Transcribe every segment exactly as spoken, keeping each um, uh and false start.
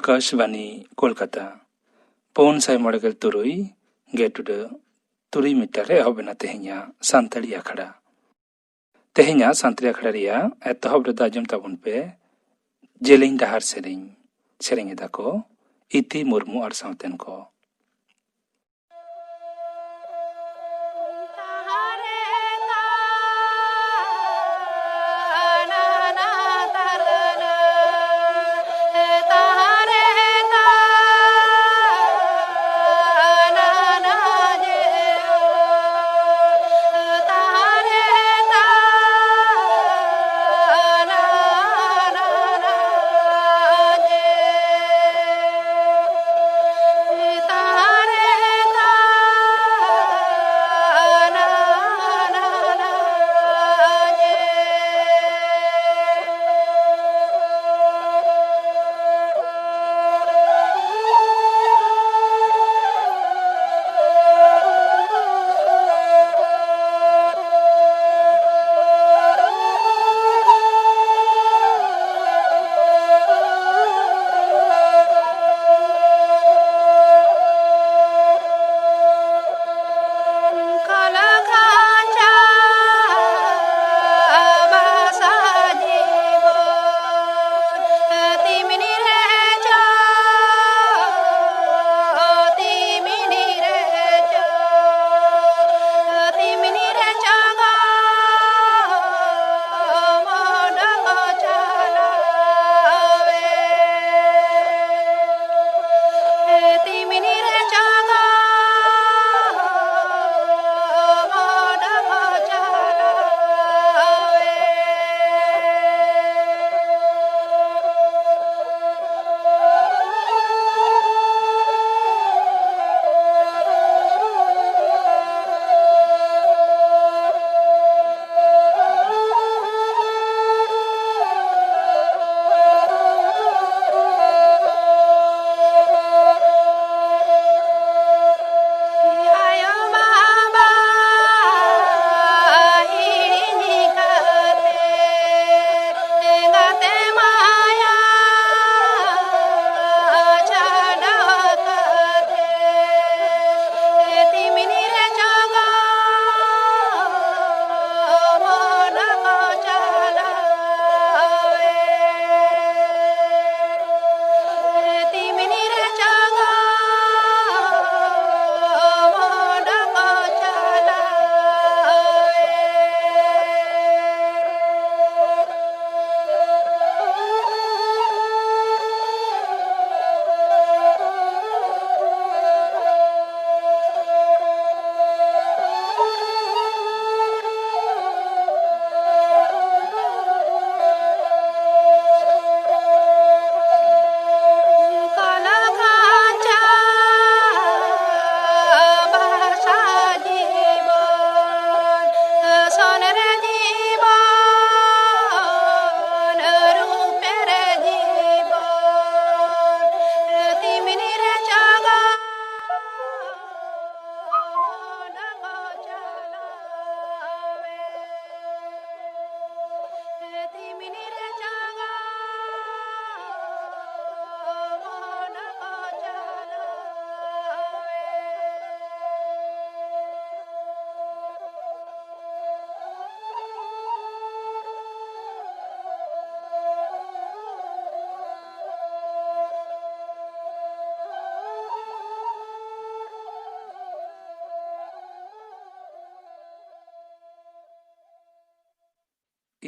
ᱟᱠᱟᱥᱵᱟᱱᱤ ᱠᱳᱞᱠᱟᱛᱟ᱾ ᱯᱩᱱ ᱥᱟᱭ ᱢᱚᱬᱮ ᱜᱮᱞ ᱛᱩᱨᱩᱭ ᱜᱮᱴ ᱩᱰᱟᱹ ᱛᱩᱨᱩᱭ ᱢᱤᱴᱟᱨ ᱨᱮ ᱮᱦᱚᱵ ᱮᱱᱟ ᱛᱮᱦᱮᱧᱟᱜ ᱥᱟᱱᱛᱟᱲᱤ ᱟᱠᱷᱲᱟ᱾ ᱛᱮᱦᱮᱧᱟᱜ ᱥᱟᱱᱛᱟᱲᱤ ᱟᱠᱷᱲᱟ ᱨᱮᱭᱟᱜ ᱮᱛᱚᱦᱚᱵ ᱨᱮᱫᱚ ᱟᱸᱡᱚᱢ ᱛᱟᱵᱚᱱ ᱯᱮ ᱡᱮᱞᱮᱧ ᱰᱟᱦᱟᱨ ᱥᱮᱨᱮᱧ᱾ ᱥᱮᱨᱮᱧ ᱮᱫᱟ ᱠᱚ ᱤᱛᱤ ᱢᱩᱨᱢᱩ ᱟᱨ ᱥᱟᱶᱛᱮᱱ ᱠᱚ᱾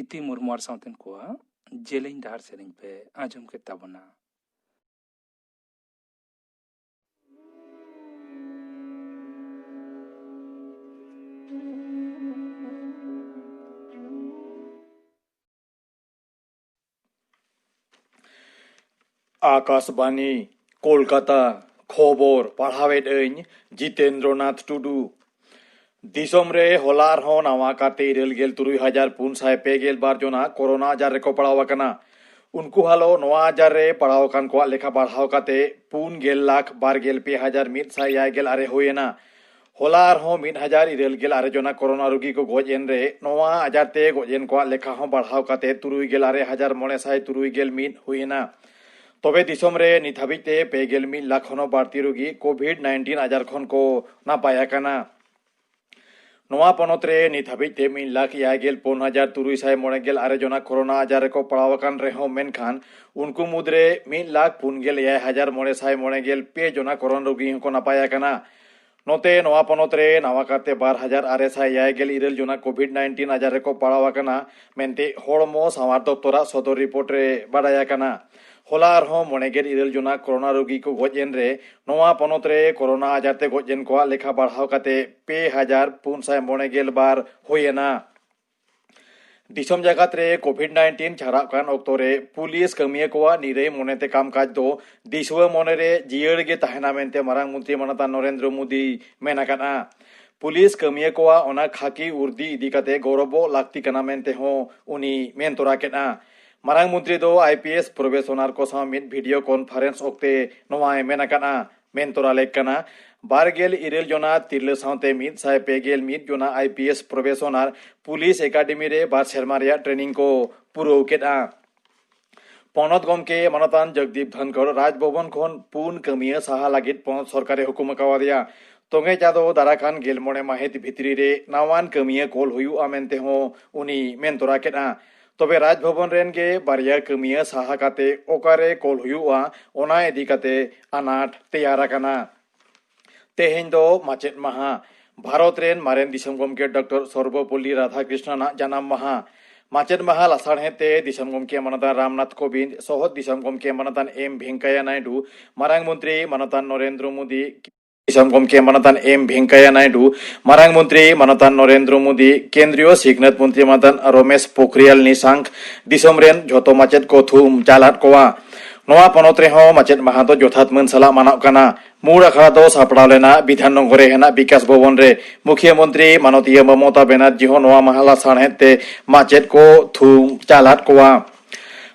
ᱤᱛᱤ ᱢᱩᱨᱢᱩ ᱟᱨ ᱥᱟᱶᱛᱮᱱ ᱠᱚᱣᱟᱜ ᱡᱮᱞᱮᱧ ᱰᱟᱦᱟᱨ ᱥᱮᱨᱮᱧ ᱯᱮ ᱟᱸᱡᱚᱢ ᱠᱮᱫ ᱛᱟᱵᱚᱱᱟ᱾ ᱟᱠᱟᱥᱵᱟᱱᱤ, ᱠᱳᱞᱠᱟᱛᱟ᱾ ᱠᱷᱚᱵᱚᱨ ᱯᱟᱲᱦᱟᱣᱮᱫ ᱟᱹᱧ ᱡᱤᱛᱮᱱᱫᱨᱚᱱᱟᱛᱷ ᱴᱩᱰᱩ᱾ ᱫᱤᱥᱚᱢ ᱨᱮ ᱦᱚᱞᱟ ᱟᱨᱦᱚᱸ ᱱᱟᱣᱟ ᱠᱟᱛᱮ ᱤᱨᱟᱹᱞ ᱜᱮᱞ ᱛᱩᱨᱩᱭ ᱦᱟᱡᱟᱨ ᱯᱩᱱ ᱥᱟᱭ ᱯᱮ ᱜᱮᱞ ᱵᱟᱨ ᱡᱚᱱᱟ ᱠᱳᱨᱳᱱᱟ ᱟᱡᱟᱨ ᱨᱮᱠᱚ ᱯᱟᱲᱟᱣ ᱟᱠᱟᱱᱟ᱾ ᱩᱱᱠᱩ ᱦᱟᱞᱚ ᱱᱚᱣᱟ ᱟᱡᱟᱨ ᱨᱮ ᱯᱟᱲᱟᱣ ᱟᱠᱟᱱ ᱠᱚᱣᱟᱜ ᱞᱮᱠᱷᱟ ᱵᱟᱲᱦᱟᱣ ᱠᱟᱛᱮ ᱯᱩᱱ ᱜᱮᱞ ᱞᱟᱠᱷ ᱵᱟᱨ ᱜᱮᱞ ᱯᱮ ᱦᱟᱡᱟᱨ ᱢᱤᱫ ᱥᱟᱭ ᱮᱭᱟᱭ ᱜᱮᱞ ᱟᱨᱮ ᱦᱩᱭ ᱮᱱᱟ᱾ ᱦᱚᱞᱟ ᱟᱨᱦᱚᱸ ᱢᱤᱫ ᱦᱟᱡᱟᱨ ᱤᱨᱟᱹᱞ ᱜᱮᱞ ᱟᱨᱮ ᱡᱚᱱᱟ ᱠᱳᱨᱳᱱᱟ ᱨᱩᱜᱤ ᱠᱚ ᱜᱚᱡ ᱮᱱ ᱨᱮ, ᱱᱚᱣᱟ ᱟᱡᱟᱨ ᱛᱮ ᱜᱚᱡ ᱮᱱ ᱠᱚᱣᱟᱜ ᱞᱮᱠᱷᱟ ᱦᱚᱸ ᱵᱟᱲᱦᱟᱣ ᱠᱟᱛᱮ ᱛᱩᱨᱩᱭ ᱜᱮᱞ ᱟᱨᱮ ᱦᱟᱡᱟᱨ ᱢᱚᱬᱮ ᱥᱟᱭ ᱛᱩᱨᱩᱭ ᱜᱮᱞ ᱢᱤᱫ ᱦᱩᱭ ᱮᱱᱟ᱾ ᱛᱚᱵᱮ ᱫᱤᱥᱚᱢ ᱨᱮ ᱱᱤᱛ ᱦᱟᱹᱵᱤᱡ ᱛᱮ ᱯᱮ ᱜᱮᱞ ᱢᱤᱫ ᱞᱟᱠᱷ ᱠᱷᱚᱱ ᱦᱚᱸ ᱵᱟᱹᱲᱛᱤ ᱨᱩᱜᱤ ᱠᱳᱵᱷᱤᱰ ᱱᱟᱭᱤᱱᱴᱤᱱ ᱟᱡᱟᱨ ᱠᱷᱚᱱ ᱠᱚ ᱱᱟᱯᱟᱭ ᱟᱠᱟᱱᱟ᱾ ᱱᱚᱣᱟ ᱯᱚᱱᱚᱛ ᱨᱮ ᱱᱤᱛ ᱦᱟᱹᱵᱤᱡ ᱛᱮ ᱢᱤᱫ ᱞᱟᱠᱷ ᱮᱭᱟᱭ ᱜᱮᱞ ᱯᱩᱱ ᱦᱟᱡᱟᱨ ᱛᱩᱨᱩᱭ ᱥᱟᱭ ᱢᱚᱬᱮ ᱜᱮᱞ ᱟᱨᱮ ᱡᱚᱱᱟ ᱠᱳᱨᱳᱱᱟ ᱟᱡᱟᱨ ᱨᱮᱠᱚ ᱯᱟᱲᱟᱣ ᱟᱠᱟᱱ ᱨᱮᱦᱚᱸ, ᱢᱮᱱᱠᱷᱟᱱ ᱩᱱᱠᱩ ᱢᱩᱫᱽᱨᱮ ᱢᱤᱫ ᱞᱟᱠᱷ ᱯᱩᱱ ᱜᱮᱞ ᱮᱭᱟᱭ ᱦᱟᱡᱟᱨ ᱢᱚᱬᱮ ᱥᱟᱭ ᱢᱚᱬᱮ ᱜᱮᱞ ᱯᱮ ᱡᱚᱱᱟ ᱠᱳᱨᱳᱱᱟ ᱨᱳᱜᱤ ᱦᱚᱸᱠᱚ ᱱᱟᱯᱟᱭ ᱟᱠᱟᱱᱟ᱾ ᱱᱚᱛᱮ, ᱱᱚᱣᱟ ᱯᱚᱱᱚᱛ ᱨᱮ ᱱᱟᱣᱟ ᱠᱟᱨᱛᱮ ᱵᱟᱨ ᱦᱟᱡᱟᱨ ᱟᱨᱮ ᱥᱟᱭ ᱮᱭᱟᱭ ᱜᱮᱞ ᱤᱨᱟᱹᱞ ᱡᱚᱱᱟ ᱠᱳᱵᱷᱤᱰ ᱱᱟᱭᱤᱱᱴᱤᱱ ᱟᱡᱟᱨ ᱨᱮᱠᱚ ᱯᱟᱲᱟᱣ ᱟᱠᱟᱱᱟ ᱢᱮᱱᱛᱮ ᱦᱚᱲᱢᱚ ᱥᱟᱶᱟᱨ ᱫᱚᱯᱛᱚᱨᱟᱜ ᱥᱚᱫᱚᱨ ᱨᱤᱯᱳᱨᱴ ᱨᱮ ᱵᱟᱰᱟᱭ ᱟᱠᱟᱱᱟ᱾ ᱦᱚᱞᱟ ᱟᱨᱦᱚᱸ ᱢᱚᱬᱮ ᱜᱮᱞ ᱤᱨᱟᱹᱞ ᱡᱚᱱᱟ ᱠᱳᱨᱳᱱᱟ ᱨᱳᱜᱤ ᱠᱚ ᱜᱚᱡ ᱮᱱ ᱨᱮ, ᱱᱚᱣᱟ ᱯᱚᱱᱚᱛ ᱨᱮ ᱠᱳᱨᱳᱱᱟ ᱟᱡᱟᱨ ᱛᱮ ᱜᱚᱡ ᱮᱱ ᱠᱚᱣᱟᱜ ᱞᱮᱠᱷᱟ ᱵᱟᱲᱦᱟᱣ ᱠᱟᱛᱮ ᱯᱮ ᱦᱟᱡᱟᱨ ᱯᱩᱱ ᱥᱟᱭ ᱢᱚᱬᱮ ᱜᱮᱞ ᱵᱟᱨ ᱦᱩᱭ ᱮᱱᱟ᱾ ᱫᱤᱥᱚᱢ ᱡᱟᱠᱟᱛ ᱨᱮ ᱠᱳᱵᱷᱤᱰ ᱱᱟᱭᱤᱱᱴᱤᱱ ᱪᱷᱟᱲᱟᱜ ᱠᱟᱱ ᱚᱠᱛᱚ ᱨᱮ ᱯᱩᱞᱤᱥ ᱠᱟᱹᱢᱤᱭᱟᱹ ᱠᱚᱣᱟᱜ ᱱᱤᱨᱟᱹᱭ ᱢᱚᱱᱮᱛᱮ ᱠᱟᱢ ᱠᱟᱡᱽ ᱫᱚ ᱫᱤᱥᱩᱣᱟᱹ ᱢᱚᱱᱮ ᱨᱮ ᱡᱤᱭᱟᱹᱲ ᱜᱮ ᱛᱟᱦᱮᱱᱟ ᱢᱮᱱᱛᱮ ᱢᱟᱨᱟᱝ ᱢᱚᱱᱛᱨᱤ ᱢᱟᱱᱚᱛᱟᱱ ᱱᱚᱨᱮᱱᱫᱨᱚ ᱢᱳᱫᱤ ᱢᱮᱱ ᱟᱠᱟᱫᱼᱟ᱾ ᱯᱩᱞᱤᱥ ᱠᱟᱹᱢᱤᱭᱟᱹ ᱠᱚᱣᱟᱜ ᱚᱱᱟ ᱠᱷᱟᱹᱠᱤ ᱩᱨᱫᱤ ᱤᱫᱤ ᱠᱟᱛᱮ ᱜᱚᱨᱚᱵᱚᱜ ᱞᱟᱹᱠᱛᱤ ᱠᱟᱱᱟ ᱢᱮᱱᱛᱮ ᱦᱚᱸ ᱩᱱᱤ ᱢᱮᱱ ᱛᱚᱨᱟ ᱠᱮᱫᱼᱟ᱾ ᱢᱟᱨᱟᱝ ᱢᱚᱱᱛᱨᱤ ᱫᱚ ᱟᱭ ᱯᱤ ᱮᱥ ᱯᱨᱚᱵᱮᱥᱚᱱᱟᱨ ᱠᱚ ᱥᱟᱶ ᱢᱤᱫ ᱵᱷᱤᱰᱤᱭᱳ ᱠᱚᱱᱯᱷᱟᱨᱮᱱᱥ ᱚᱠᱛᱮ ᱱᱚᱣᱟᱭ ᱢᱮᱱ ᱟᱠᱟᱫᱼᱟ᱾ ᱢᱮᱱ ᱛᱚᱨᱟ ᱞᱮᱠ ᱠᱟᱱᱟ, ᱵᱟᱨ ᱜᱮᱞ ᱤᱨᱟᱹᱞ ᱡᱚᱱᱟ ᱛᱤᱨᱞᱟᱹ ᱥᱟᱶᱛᱮ ᱢᱤᱫ ᱥᱟᱭ ᱯᱮ ᱜᱮᱞ ᱢᱤᱫ ᱡᱚᱱᱟ I P S probationer police academy ᱨᱮ ᱵᱟᱨ ᱥᱮᱨᱢᱟ ᱨᱮᱭᱟᱜ ᱴᱨᱮᱱᱤᱝ ᱠᱚ ᱯᱩᱨᱟᱹᱣ ᱠᱮᱫᱼᱟ᱾ ᱯᱚᱱᱚᱛ ᱜᱚᱢᱠᱮ ᱢᱟᱱᱚᱛᱟᱱ ᱡᱚᱜᱽᱫᱤᱯ ᱫᱷᱚᱱᱠᱚᱨ ᱨᱟᱡᱽᱵᱷᱚᱵᱚᱱ ᱠᱷᱚᱱ ᱯᱩᱱ ᱠᱟᱹᱢᱤᱭᱟᱹ ᱥᱟᱦᱟ ᱞᱟᱹᱜᱤᱫ ᱯᱚᱱᱚᱛ ᱥᱚᱨᱠᱟᱨᱮ ᱦᱩᱠᱩᱢ ᱟᱠᱟᱣᱟᱫᱮᱭᱟ᱾ ᱛᱚᱸᱜᱮ ᱪᱟᱸᱫᱚ ᱫᱟᱨᱟ ᱠᱟᱱ ᱜᱮᱞ ᱢᱚᱬᱮ ᱢᱟᱹᱦᱤᱛ ᱵᱷᱤᱛᱨᱤ ᱨᱮ ᱱᱟᱣᱟᱱ ᱠᱟᱹᱢᱤᱭᱟᱹ ᱠᱳᱞ ᱦᱩᱭᱩᱜᱼᱟ ᱢᱮᱱᱛᱮ ᱦᱚᱸ ᱩᱱᱤ ᱢᱮᱱ ᱛᱚᱨᱟ ᱠᱮᱫᱼᱟ᱾ ᱛᱚᱵᱮ ᱨᱟᱡᱽᱵᱷᱚᱵᱚᱱ ᱨᱮᱱ ᱜᱮ ᱵᱟᱨᱭᱟ ᱠᱟᱹᱢᱤᱭᱟᱹ ᱥᱟᱦᱟ ᱠᱟᱛᱮ ᱚᱠᱟᱨᱮ ᱠᱳᱞ ᱦᱩᱭᱩᱜᱼᱟ, ᱚᱱᱟ ᱤᱫᱤ ᱠᱟᱛᱮ ᱟᱱᱟᱴ ᱛᱮᱭᱟᱨ ᱟᱠᱟᱱᱟ᱾ ᱛᱮᱦᱮᱧ ᱫᱚ ᱢᱟᱪᱮᱫ ᱢᱟᱦᱟ, ᱵᱷᱟᱨᱚᱛ ᱨᱮᱱ ᱢᱟᱨᱮᱱ ᱫᱤᱥᱚᱢ ᱜᱚᱢᱠᱮ ᱰᱚᱠᱴᱚᱨ ᱥᱚᱨᱵᱚᱯᱚᱞᱞᱤ ᱨᱟᱫᱷᱟᱠᱨᱤᱥᱱᱚᱱᱟᱜ ᱡᱟᱱᱟᱢ ᱢᱟᱦᱟ᱾ ᱢᱟᱪᱮᱛ ᱢᱟᱦᱟ ᱞᱟᱥᱟᱲᱦᱮᱫ ᱛᱮ ᱫᱤᱥᱚᱢ ᱜᱚᱢᱠᱮ ᱢᱟᱱᱚᱛᱟᱱ ᱨᱟᱢᱱᱟᱛᱷ ᱠᱳᱵᱤᱱᱫᱽ, ᱥᱚᱦᱚᱫ ᱫᱤᱥᱚᱢ ᱜᱚᱢᱠᱮ ᱢᱟᱱᱚᱛᱟᱱ ᱮᱢ ᱵᱷᱮᱝᱠᱟᱭᱟ ᱱᱟᱭᱰᱩ, ᱢᱟᱨᱟᱝ ᱢᱚᱱᱛᱨᱤ ᱢᱟᱱᱚᱛᱟᱱ ᱱᱚᱨᱮᱱᱫᱨᱚ ᱢᱳᱫᱤ, ᱫᱤᱥᱚᱢ ᱜᱚᱢᱠᱮ ᱢᱟᱱᱚᱛᱟᱱ ᱮᱢ ᱵᱷᱮᱝᱠᱟᱭᱟ ᱱᱟᱭᱰᱩ, ᱢᱟᱨᱟᱝ ᱢᱚᱱᱛᱨᱤ ᱢᱟᱱᱚᱛᱟᱱ ᱱᱚᱨᱮᱱᱫᱨᱚ ᱢᱳᱫᱤ, ᱠᱮᱱᱫᱨᱤᱭᱚ ᱥᱤᱠᱷᱱᱟᱹᱛ ᱢᱚᱱᱛᱨᱤ ᱢᱟᱱᱚᱛᱟᱱ ᱨᱚᱢᱮᱥ ᱯᱳᱠᱷᱨᱤᱭᱟᱞ ᱱᱤᱥᱟᱝᱠ, ᱫᱤᱥᱚᱢ ᱨᱮᱱ ᱡᱷᱚᱛᱚ ᱢᱟᱪᱮᱛ ᱠᱚ ᱛᱷᱩᱢ ᱪᱟᱞ ᱟᱫ ᱠᱚᱣᱟ᱾ ᱱᱚᱣᱟ ᱯᱚᱱᱚᱛ ᱨᱮᱦᱚᱸ ᱢᱟᱪᱮᱛ ᱢᱟᱦᱟ ᱫᱚ ᱡᱚᱛᱷᱟᱛ ᱢᱟᱹᱱ ᱥᱟᱞᱟᱜ ᱢᱟᱱᱟᱣᱜ ᱠᱟᱱᱟ᱾ ᱢᱩᱲ ᱟᱠᱷᱲᱟ ᱫᱚ ᱥᱟᱯᱲᱟᱣ ᱞᱮᱱᱟ ᱵᱤᱫᱷᱟᱱ ᱱᱚᱜᱚᱨ ᱨᱮ ᱦᱮᱱᱟᱜ ᱵᱤᱠᱟᱥ ᱵᱷᱚᱵᱚᱱ ᱨᱮ᱾ ᱢᱩᱠᱷᱤᱭᱟᱹ ᱢᱚᱱᱛᱨᱤ ᱢᱟᱱᱚᱛᱤᱭᱟᱹ ᱢᱚᱢᱚᱛᱟ ᱵᱮᱱᱟᱨᱡᱤ ᱦᱚᱸ ᱱᱚᱣᱟ ᱢᱟᱦᱟ ᱞᱟᱥᱟᱲᱦᱮᱫ ᱛᱮ ᱢᱟᱪᱮᱛ ᱠᱚ ᱛᱷᱩᱢ ᱪᱟᱞ ᱟᱫ ᱠᱚᱣᱟ᱾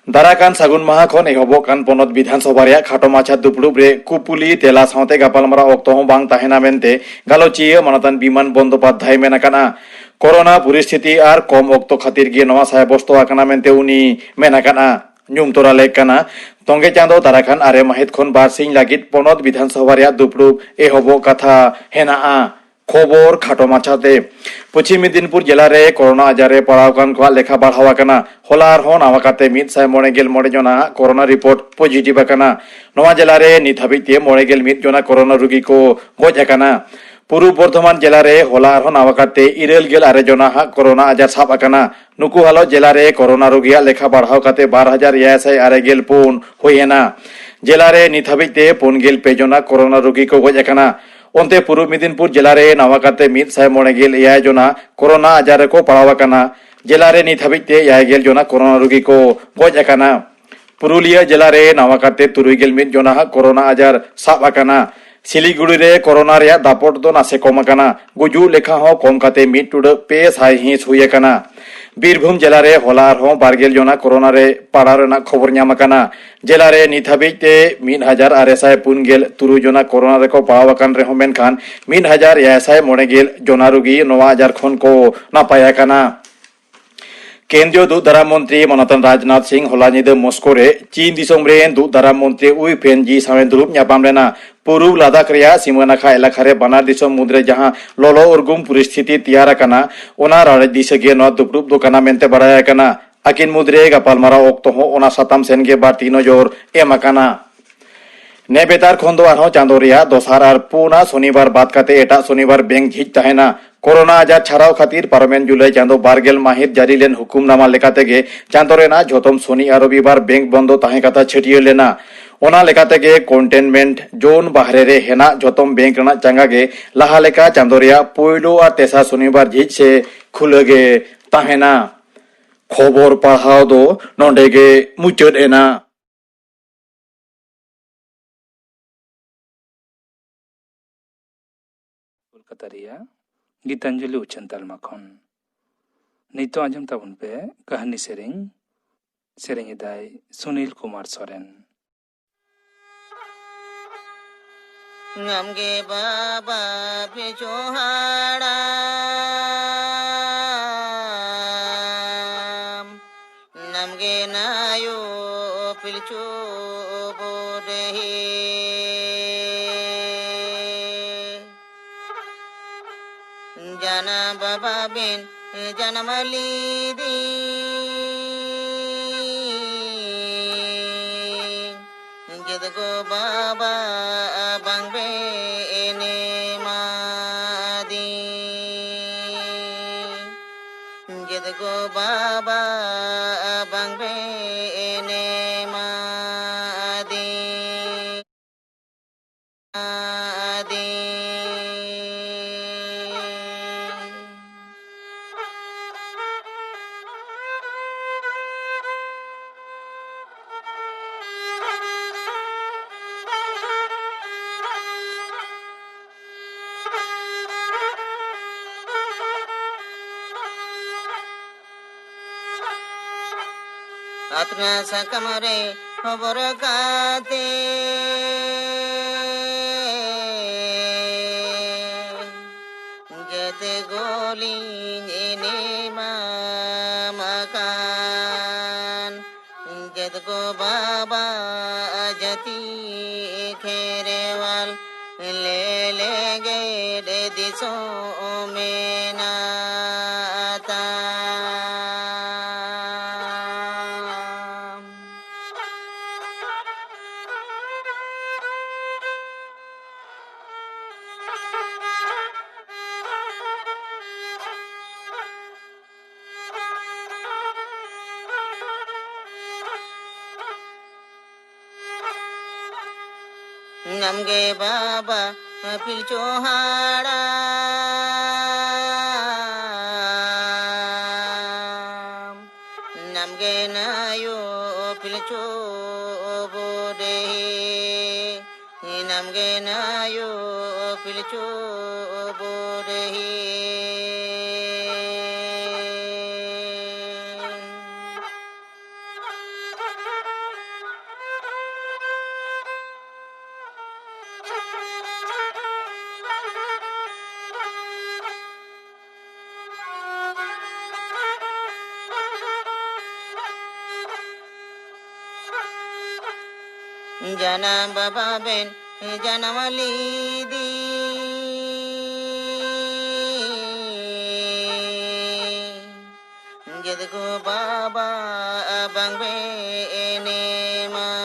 ᱫᱟᱨᱟ ᱠᱟᱱ ᱥᱟᱹᱜᱩᱱ ᱢᱟᱦᱟ ᱠᱷᱚᱱ ᱮᱦᱚᱵᱚᱜ ᱠᱟᱱ ᱯᱚᱱᱚᱛ ᱵᱤᱫᱷᱟᱱ ᱥᱚᱵᱷᱟ ᱨᱮᱭᱟᱜ ᱠᱷᱟᱴᱚ ᱢᱟᱪᱷᱟ ᱫᱩᱯᱲᱩᱵ ᱨᱮ ᱠᱩᱯᱩᱞᱤ ᱛᱮᱞᱟ ᱥᱟᱶᱛᱮ ᱜᱟᱯᱟᱞᱢᱟᱨᱟᱣ ᱚᱠᱛᱚ ᱦᱚᱸ ᱵᱟᱝ ᱛᱟᱦᱮᱱᱟ ᱢᱮᱱᱛᱮ ᱜᱟᱞᱚᱪᱤᱭᱟᱹ ᱢᱟᱱᱚᱛᱟᱱ ᱵᱤᱢᱟᱱ ᱵᱚᱱᱫᱳᱯᱟᱫᱽᱫᱷᱟᱭ ᱢᱮᱱ ᱟᱠᱟᱫᱼᱟ᱾ ᱠᱳᱨᱳᱱᱟ ᱯᱚᱨᱤᱥᱛᱷᱤᱛᱤ ᱟᱨ ᱠᱚᱢ ᱚᱠᱛᱚ ᱠᱷᱟᱹᱛᱤᱨ ᱜᱮ ᱱᱚᱣᱟ ᱥᱟᱭᱵᱚᱥᱛᱚ ᱟᱠᱟᱱᱟ ᱢᱮᱱᱛᱮ ᱩᱱᱤ ᱢᱮᱱ ᱟᱠᱟᱫᱼᱟ᱾ ᱧᱩᱢ ᱛᱚᱨᱟ ᱞᱮᱠ ᱠᱟᱱᱟ, ᱛᱚᱝᱜᱮ ᱪᱟᱸᱫᱚ ᱫᱟᱨᱟ ᱠᱷᱟᱱ ᱟᱨᱮ ᱢᱟᱹᱦᱤᱛ ᱠᱷᱚᱱ ᱵᱟᱨ ᱥᱤᱧ ᱞᱟᱹᱜᱤᱫ ᱯᱚᱱᱚᱛ ᱵᱤᱫᱷᱟᱱ ᱥᱚᱵᱷᱟ ᱨᱮᱭᱟᱜ ᱫᱩᱯᱲᱩᱵ ᱮᱦᱚᱵᱚᱜ ᱠᱟᱛᱷᱟ ᱦᱮᱱᱟᱜᱼᱟ᱾ ᱠᱷᱚᱵᱚᱨ ᱠᱷᱟᱴᱚ ᱢᱟᱪᱷᱟᱛᱮ᱾ ᱯᱚᱪᱷᱤᱢ ᱢᱮᱫᱤᱱᱯᱩᱨ ᱡᱮᱞᱟ ᱨᱮ ᱠᱳᱨᱳᱱᱟ ᱟᱡᱟᱨ ᱨᱮ ᱯᱟᱲᱟᱣ ᱟᱠᱟᱱ ᱠᱚᱣᱟᱜ ᱞᱮᱠᱷᱟ ᱵᱟᱲᱦᱟᱣ ᱟᱠᱟᱱᱟ᱾ ᱦᱚᱞᱟ ᱟᱨᱦᱚᱸ ᱱᱟᱣᱟ ᱠᱟᱛᱮ ᱢᱤᱫ ᱥᱟᱭ ᱢᱚᱬᱮ ᱜᱮᱞ ᱢᱚᱬᱮ ᱡᱚᱱᱟᱜ ᱠᱳᱨᱳᱱᱟ ᱨᱤᱯᱳᱨᱴ ᱯᱚᱡᱤᱴᱤᱵᱷ ᱟᱠᱟᱱᱟ᱾ ᱱᱚᱣᱟ ᱡᱮᱞᱟ ᱨᱮ ᱱᱤᱛ ᱦᱟᱹᱵᱤᱡ ᱛᱮ ᱢᱚᱬᱮ ᱜᱮᱞ ᱢᱤᱫ ᱡᱚᱱᱟ ᱠᱳᱨᱳᱱᱟ ᱨᱩᱜᱤ ᱠᱚ ᱜᱚᱡ ᱟᱠᱟᱱᱟ᱾ ᱯᱩᱨᱩᱵ ᱵᱚᱨᱫᱷᱚᱢᱟᱱ ᱡᱮᱞᱟ ᱨᱮ ᱦᱚᱞᱟ ᱟᱨᱦᱚᱸ ᱱᱟᱣᱟ ᱠᱟᱛᱮ ᱤᱨᱟᱹᱞ ᱜᱮᱞ ᱟᱨᱮ ᱡᱚᱱᱟ ᱦᱟᱜ ᱠᱳᱨᱳᱱᱟ ᱟᱡᱟᱨ ᱥᱟᱵ ᱟᱠᱟᱱᱟ᱾ ᱱᱩᱠᱩ ᱦᱟᱞᱚᱛ ᱡᱮᱞᱟ ᱨᱮ ᱠᱳᱨᱳᱱᱟ ᱨᱩᱜᱤᱭᱟᱜ ᱞᱮᱠᱷᱟ ᱵᱟᱲᱦᱟᱣ ᱠᱟᱛᱮ ᱵᱟᱨ ᱦᱟᱡᱟᱨ ᱮᱭᱟᱭ ᱥᱟᱭ ᱟᱨᱮ ᱜᱮᱞ ᱯᱩᱱ ᱦᱩᱭ ᱮᱱᱟ᱾ ᱡᱮᱞᱟ ᱨᱮ ᱱᱤᱛ ᱦᱟᱹᱵᱤᱡ ᱛᱮ ᱯᱩᱱ ᱜᱮᱞ ᱯᱮ ᱡᱚᱱᱟ ᱠᱳᱨᱳᱱᱟ ᱨᱩᱜᱤ ᱠᱚ ᱜᱚᱡ ᱟᱠᱟᱱᱟ᱾ ᱚᱱᱛᱮ ᱯᱩᱨᱩᱵ ᱢᱮᱫᱤᱱᱯᱩᱨ ᱡᱮᱞᱟ ᱨᱮ ᱱᱟᱣᱟ ᱠᱟᱛᱮ ᱢᱤᱫ ᱥᱟᱭ ᱢᱚᱬᱮ ᱜᱮᱞ ᱮᱭᱟᱭ ᱡᱚᱱᱟ ᱠᱳᱨᱳᱱᱟ ᱟᱡᱟᱨ ᱨᱮᱠᱚ ᱯᱟᱲᱟᱣ ᱟᱠᱟᱱᱟ᱾ ᱡᱮᱞᱟ ᱨᱮ ᱱᱤᱛ ᱦᱟᱹᱵᱤᱡ ᱛᱮ ᱮᱭᱟᱭ ᱜᱮᱞ ᱡᱚᱱᱟ ᱠᱳᱨᱳᱱᱟ ᱨᱩᱜᱤ ᱠᱚ ᱜᱚᱡ ᱟᱠᱟᱱᱟ᱾ ᱯᱩᱨᱩᱞᱤᱭᱟᱹ ᱡᱮᱞᱟ ᱨᱮ ᱱᱟᱣᱟ ᱠᱟᱛᱮ ᱛᱩᱨᱩᱭ ᱜᱮᱞ ᱢᱤᱫ ᱡᱚᱱᱟ ᱦᱟᱜ ᱠᱳᱨᱳᱱᱟ ᱟᱡᱟᱨ ᱥᱟᱵ ᱟᱠᱟᱱᱟ᱾ ᱥᱤᱞᱤᱜᱩᱲᱤ ᱨᱮ ᱠᱳᱨᱳᱱᱟ ᱨᱮᱭᱟᱜ ᱫᱟᱯᱚᱴ ᱫᱚ ᱱᱟᱥᱮ ᱠᱚᱢ ᱟᱠᱟᱱᱟ᱾ ᱜᱩᱡᱩᱜ ᱞᱮᱠᱷᱟ ᱦᱚᱸ ᱠᱚᱢ ᱠᱟᱛᱮ ᱢᱤᱫ ᱴᱩᱰᱟᱹᱜ ᱯᱮ ᱥᱟᱭ ᱦᱤᱸᱥ ᱦᱩᱭ ᱟᱠᱟᱱᱟ᱾ ᱵᱤᱨᱵᱷᱩᱢ ᱡᱮᱞᱟ ᱨᱮ ᱦᱚᱞᱟ ᱟᱨᱦᱚᱸ ᱵᱟᱨ ᱜᱮᱞ ᱡᱚᱱᱟ ᱠᱳᱨᱳᱱᱟ ᱨᱮ ᱯᱟᱲᱟᱣ ᱨᱮᱱᱟᱜ ᱠᱷᱚᱵᱚᱨ ᱧᱟᱢ ᱟᱠᱟᱱᱟ᱾ ᱡᱮᱞᱟ ᱨᱮ ᱱᱤᱛ ᱦᱟᱹᱵᱤᱡ ᱛᱮ ᱢᱤᱫ ᱦᱟᱡᱟᱨ ᱟᱨᱮ ᱥᱟᱭ ᱯᱩᱱ ᱜᱮᱞ ᱛᱩᱨᱩᱭ ᱡᱚᱱᱟ ᱠᱳᱨᱳᱱᱟ ᱨᱮᱠᱚ ᱯᱟᱲᱟᱣ ᱟᱠᱟᱱ ᱨᱮᱦᱚᱸ, ᱢᱮᱱᱠᱷᱟᱱ ᱢᱤᱫ ᱦᱟᱡᱟᱨ ᱮᱭᱟᱭ ᱥᱟᱭ ᱢᱚᱬᱮ ᱜᱮᱞ ᱡᱚᱱᱟ ᱨᱩᱜᱤ ᱱᱚᱣᱟ ᱟᱡᱟᱨ ᱠᱷᱚᱱ ᱠᱚ ᱱᱟᱯᱟᱭ ᱟᱠᱟᱱᱟ᱾ ᱠᱮᱱᱫᱨᱤᱭᱚ ᱫᱩᱜ ᱫᱟᱨᱟᱢ ᱢᱚᱱᱛᱨᱤ ᱢᱟᱱᱚᱛᱟᱱ ᱨᱟᱡᱽᱱᱟᱛᱷ ᱥᱤᱝ ᱦᱚᱞᱟ ᱧᱤᱫᱟᱹ ᱢᱚᱥᱠᱳ ᱨᱮ ᱪᱤᱱ ᱫᱤᱥᱚᱢ ᱨᱮᱱ ᱫᱩᱜ ᱫᱟᱨᱟᱢ ᱢᱚᱱᱛᱨᱤ ᱩᱭ ᱯᱷᱮᱱ ᱡᱤ ᱥᱟᱶ ᱮ ᱫᱩᱲᱩᱵ ᱧᱟᱯᱟᱢ ᱞᱮᱱᱟ᱾ ᱯᱩᱨᱩᱵ ᱞᱟᱫᱟᱠᱷ ᱨᱮᱭᱟᱜ ᱥᱤᱢᱟᱹ ᱱᱟᱠᱷᱟ ᱮᱞᱟᱠᱟ ᱨᱮ ᱵᱟᱱᱟᱨ ᱫᱤᱥᱚᱢ ᱢᱩᱫᱽᱨᱮ ᱡᱟᱦᱟᱸ ᱞᱚᱞᱚ ᱩᱨᱜᱩᱢ ᱯᱚᱨᱤᱥᱛᱷᱤᱛᱤ ᱛᱮᱭᱟᱨ ᱟᱠᱟᱱᱟ, ᱚᱱᱟ ᱨᱟᱲᱮᱡ ᱫᱤᱥᱟᱹ ᱜᱮ ᱱᱚᱣᱟ ᱫᱩᱯᱲᱩᱵ ᱫᱚ ᱠᱟᱱᱟ ᱢᱮᱱᱛᱮ ᱵᱟᱲᱟᱭ ᱟᱠᱟᱱᱟ᱾ ᱟᱹᱠᱤᱱ ᱢᱩᱫᱽᱨᱮ ᱜᱟᱯᱟᱞᱢᱟᱨᱟᱣ ᱚᱠᱛᱚ ᱦᱚᱸ ᱚᱱᱟ ᱥᱟᱛᱟᱢ ᱥᱮᱱ ᱜᱮ ᱵᱟᱹᱲᱛᱤ ᱱᱚᱡᱚᱨ ᱮᱢ ᱟᱠᱟᱱᱟ᱾ ᱱᱮᱵᱮᱛᱟᱨ ᱠᱷᱚᱱ ᱫᱚ ᱟᱨᱦᱚᱸ ᱪᱟᱸᱫᱚ ᱨᱮᱭᱟᱜ ᱫᱚᱥᱟᱨ ᱟᱨ ᱯᱩᱱᱟ ᱥᱚᱱᱤᱵᱟᱨ ᱵᱟᱫ ᱠᱟᱛᱮ ᱮᱴᱟᱜ ᱥᱚᱱᱤᱵᱟᱨ ᱵᱮᱝᱠ ᱡᱷᱤᱡ ᱛᱟᱦᱮᱱᱟ᱾ ᱠᱳᱨᱳᱱᱟ ᱟᱡᱟᱨ ᱪᱷᱟᱨᱟᱣ ᱠᱷᱟᱹᱛᱤᱨ ᱯᱟᱨᱚᱢᱮᱱ ᱡᱩᱞᱟᱭ ᱪᱟᱸᱫᱚ ᱵᱟᱨ ᱜᱮᱞ ᱢᱟᱹᱦᱤᱛ ᱡᱟᱹᱨᱤ ᱞᱮᱱ ᱦᱩᱠᱩᱢᱱᱟᱢᱟ ᱞᱮᱠᱟᱛᱮ ᱜᱮ ᱪᱟᱸᱫᱚ ᱨᱮᱱᱟᱜ ᱡᱷᱚᱛᱚᱢ ᱥᱚᱱᱤ ᱟᱨ ᱨᱚᱵᱤᱵᱟᱨ ᱵᱮᱝᱠ ᱵᱚᱱᱫᱚ ᱛᱟᱦᱮᱸ ᱠᱟᱛᱷᱟ ᱪᱷᱟᱹᱴᱭᱟᱹᱨ ᱞᱮᱱᱟ᱾ ᱚᱱᱟ ᱞᱮᱠᱟᱛᱮ ᱜᱮ ᱠᱚᱱᱴᱮᱱᱢᱮᱱᱴ ᱡᱳᱱ ᱵᱟᱦᱨᱮ ᱨᱮ ᱦᱮᱱᱟᱜ ᱡᱷᱚᱛᱚᱢ ᱵᱮᱝᱠ ᱨᱮᱱᱟᱜ ᱪᱟᱸᱜᱟ ᱜᱮ ᱞᱟᱦᱟ ᱞᱮᱠᱟ ᱪᱟᱸᱫᱚ ᱨᱮᱭᱟᱜ ᱯᱳᱭᱞᱳ ᱟᱨ ᱛᱮᱥᱟᱨ ᱥᱚᱱᱤᱵᱟᱨ ᱡᱷᱤᱡ ᱥᱮ ᱠᱷᱩᱞᱟᱹ ᱜᱮ ᱛᱟᱦᱮᱱᱟ᱾ ᱠᱷᱚᱵᱚᱨ ᱯᱟᱲᱦᱟᱣ ᱫᱚ ᱱᱚᱰᱮ ᱜᱮ ᱢᱩᱪᱟᱹᱫ ᱮᱱᱟ᱾ ᱠᱳᱞᱠᱟᱛᱟ ᱨᱮᱭᱟᱜ ᱜᱤᱛᱟᱧᱡᱚᱞᱤ ᱩᱪᱷᱟᱹᱱ ᱛᱟᱞᱢᱟ ᱠᱷᱚᱱ᱾ ᱱᱤᱛᱚᱜ ᱟᱸᱡᱚᱢ ᱛᱟᱵᱚᱱ ᱯᱮ ᱠᱟᱹᱦᱱᱤ ᱥᱮᱨᱮᱧ᱾ ᱥᱮᱨᱮᱧ ᱮᱫᱟᱭ ᱥᱩᱱᱤᱞ ᱠᱩᱢᱟᱨ ᱥᱚᱨᱮᱱ᱾ ᱱᱟᱢᱜᱮ ᱵᱟᱵᱟ ᱯᱤᱪᱷᱩ ᱦᱟᱲᱟᱢ, ᱱᱟᱢᱜᱮ ᱱᱟᱭᱩ ᱯᱤᱞᱪᱩ ᱵᱩᱰᱦᱤ᱾ ᱡᱟᱱᱟᱢ ᱵᱟᱵᱟ ᱵᱤᱱ ᱡᱟᱱᱟᱢ ᱞᱤᱫᱤᱧ, ᱡᱮᱫ ᱜᱚ ᱵᱟᱵᱟ ᱵᱟᱝ ᱵᱮ ᱮᱱᱮᱢᱟᱫᱤᱧ, ᱡᱮᱫ ᱜᱚ ᱵᱟᱵᱟ ᱵᱟᱝ ᱵᱮ ᱮᱱᱮᱢᱟᱫᱤᱧ᱾ ᱟᱛᱱᱟ ᱥᱟᱠᱟᱢ ᱨᱮ ᱦᱚᱵᱚᱨ ᱠᱟᱛᱮ, ᱡᱮᱛᱮ ᱜᱚᱞᱤᱧ ᱮᱱᱮᱢᱟᱢ ᱟᱠᱟᱱ᱾ ᱡᱮᱫ ᱜᱚ ᱵᱟᱵᱟ ᱡᱟᱹᱛᱤ ᱠᱷᱮᱨᱣᱟᱞ, ᱞᱮᱞᱮᱜᱮᱰ ᱫᱤᱥᱚᱢ ᱢᱮᱱᱟᱜ ᱛᱟᱢ᱾ ᱱᱟᱢᱜᱮ ᱵᱟᱵᱟ ᱯᱤᱞᱪᱩ ᱦᱟᱲᱟᱢ, ᱱᱟᱢᱜᱮ ᱱᱟᱭᱩ ᱯᱤᱞᱪᱩ ᱵᱩᱰᱷᱤ, ᱱᱟᱢᱜᱮ ᱱᱟᱭᱩ ᱯᱤᱞᱪᱩ ᱵᱩᱰᱷᱤ᱾ ᱡᱟᱱᱟᱢ ᱵᱟᱵᱟ ᱵᱮᱱ ᱡᱟᱱᱟᱢ ᱞᱤᱫᱤᱧ᱾ ᱡᱮᱫ ᱜᱚ ᱵᱟᱵᱟ ᱵᱟᱝ ᱵᱮᱱ ᱮᱢᱟᱫᱤᱧ,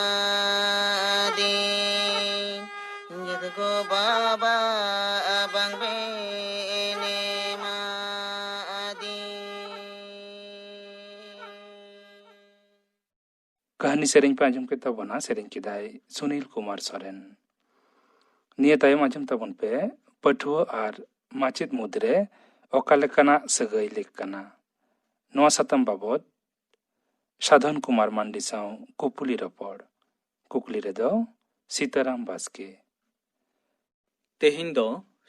ᱡᱮᱫ ᱜᱚ ᱵᱟᱵᱟ ᱵᱟᱝ ᱵᱮᱱ ᱮᱢᱟᱫᱤᱧ᱾ ᱠᱟᱹᱦᱱᱤ ᱥᱮᱨᱮᱧ ᱯᱮ ᱟᱸᱡᱚᱢ ᱠᱮᱫ ᱛᱟᱵᱚᱱᱟ, ᱥᱮᱨᱮᱧ ᱠᱮᱫᱟᱭ ᱥᱩᱱᱤᱞ ᱠᱩᱢᱟᱨ ᱥᱚᱨᱮᱱ᱾ ᱱᱤᱭᱟᱹ ᱛᱟᱭᱚᱢ ᱟᱸᱡᱚᱢ ᱛᱟᱵᱚᱱ ᱯᱮ ᱯᱟᱹᱴᱷᱩᱣᱟᱹ ᱟᱨ ᱢᱟᱪᱮᱫ ᱢᱩᱫᱽᱨᱮ ᱚᱠᱟ ᱞᱮᱠᱟᱱᱟᱜ ᱥᱟᱹᱜᱟᱹᱭ ᱞᱮᱠ ᱠᱟᱱᱟ᱾ ᱱᱚᱣᱟ ᱥᱟᱛᱟᱢ ᱵᱟᱵᱚᱛ ᱥᱟᱫᱷᱚᱱ ᱠᱩᱢᱟᱨ ᱢᱟᱱᱰᱤ ᱥᱟᱶ ᱠᱩᱯᱩᱞᱤ ᱨᱚᱯᱚᱲ᱾ ᱠᱩᱠᱞᱤ ᱨᱮᱫᱚ ᱥᱤᱛᱟᱨᱟᱢ ᱵᱟᱥᱠᱮ᱾ ᱛᱮᱦᱮᱧ ᱫᱚ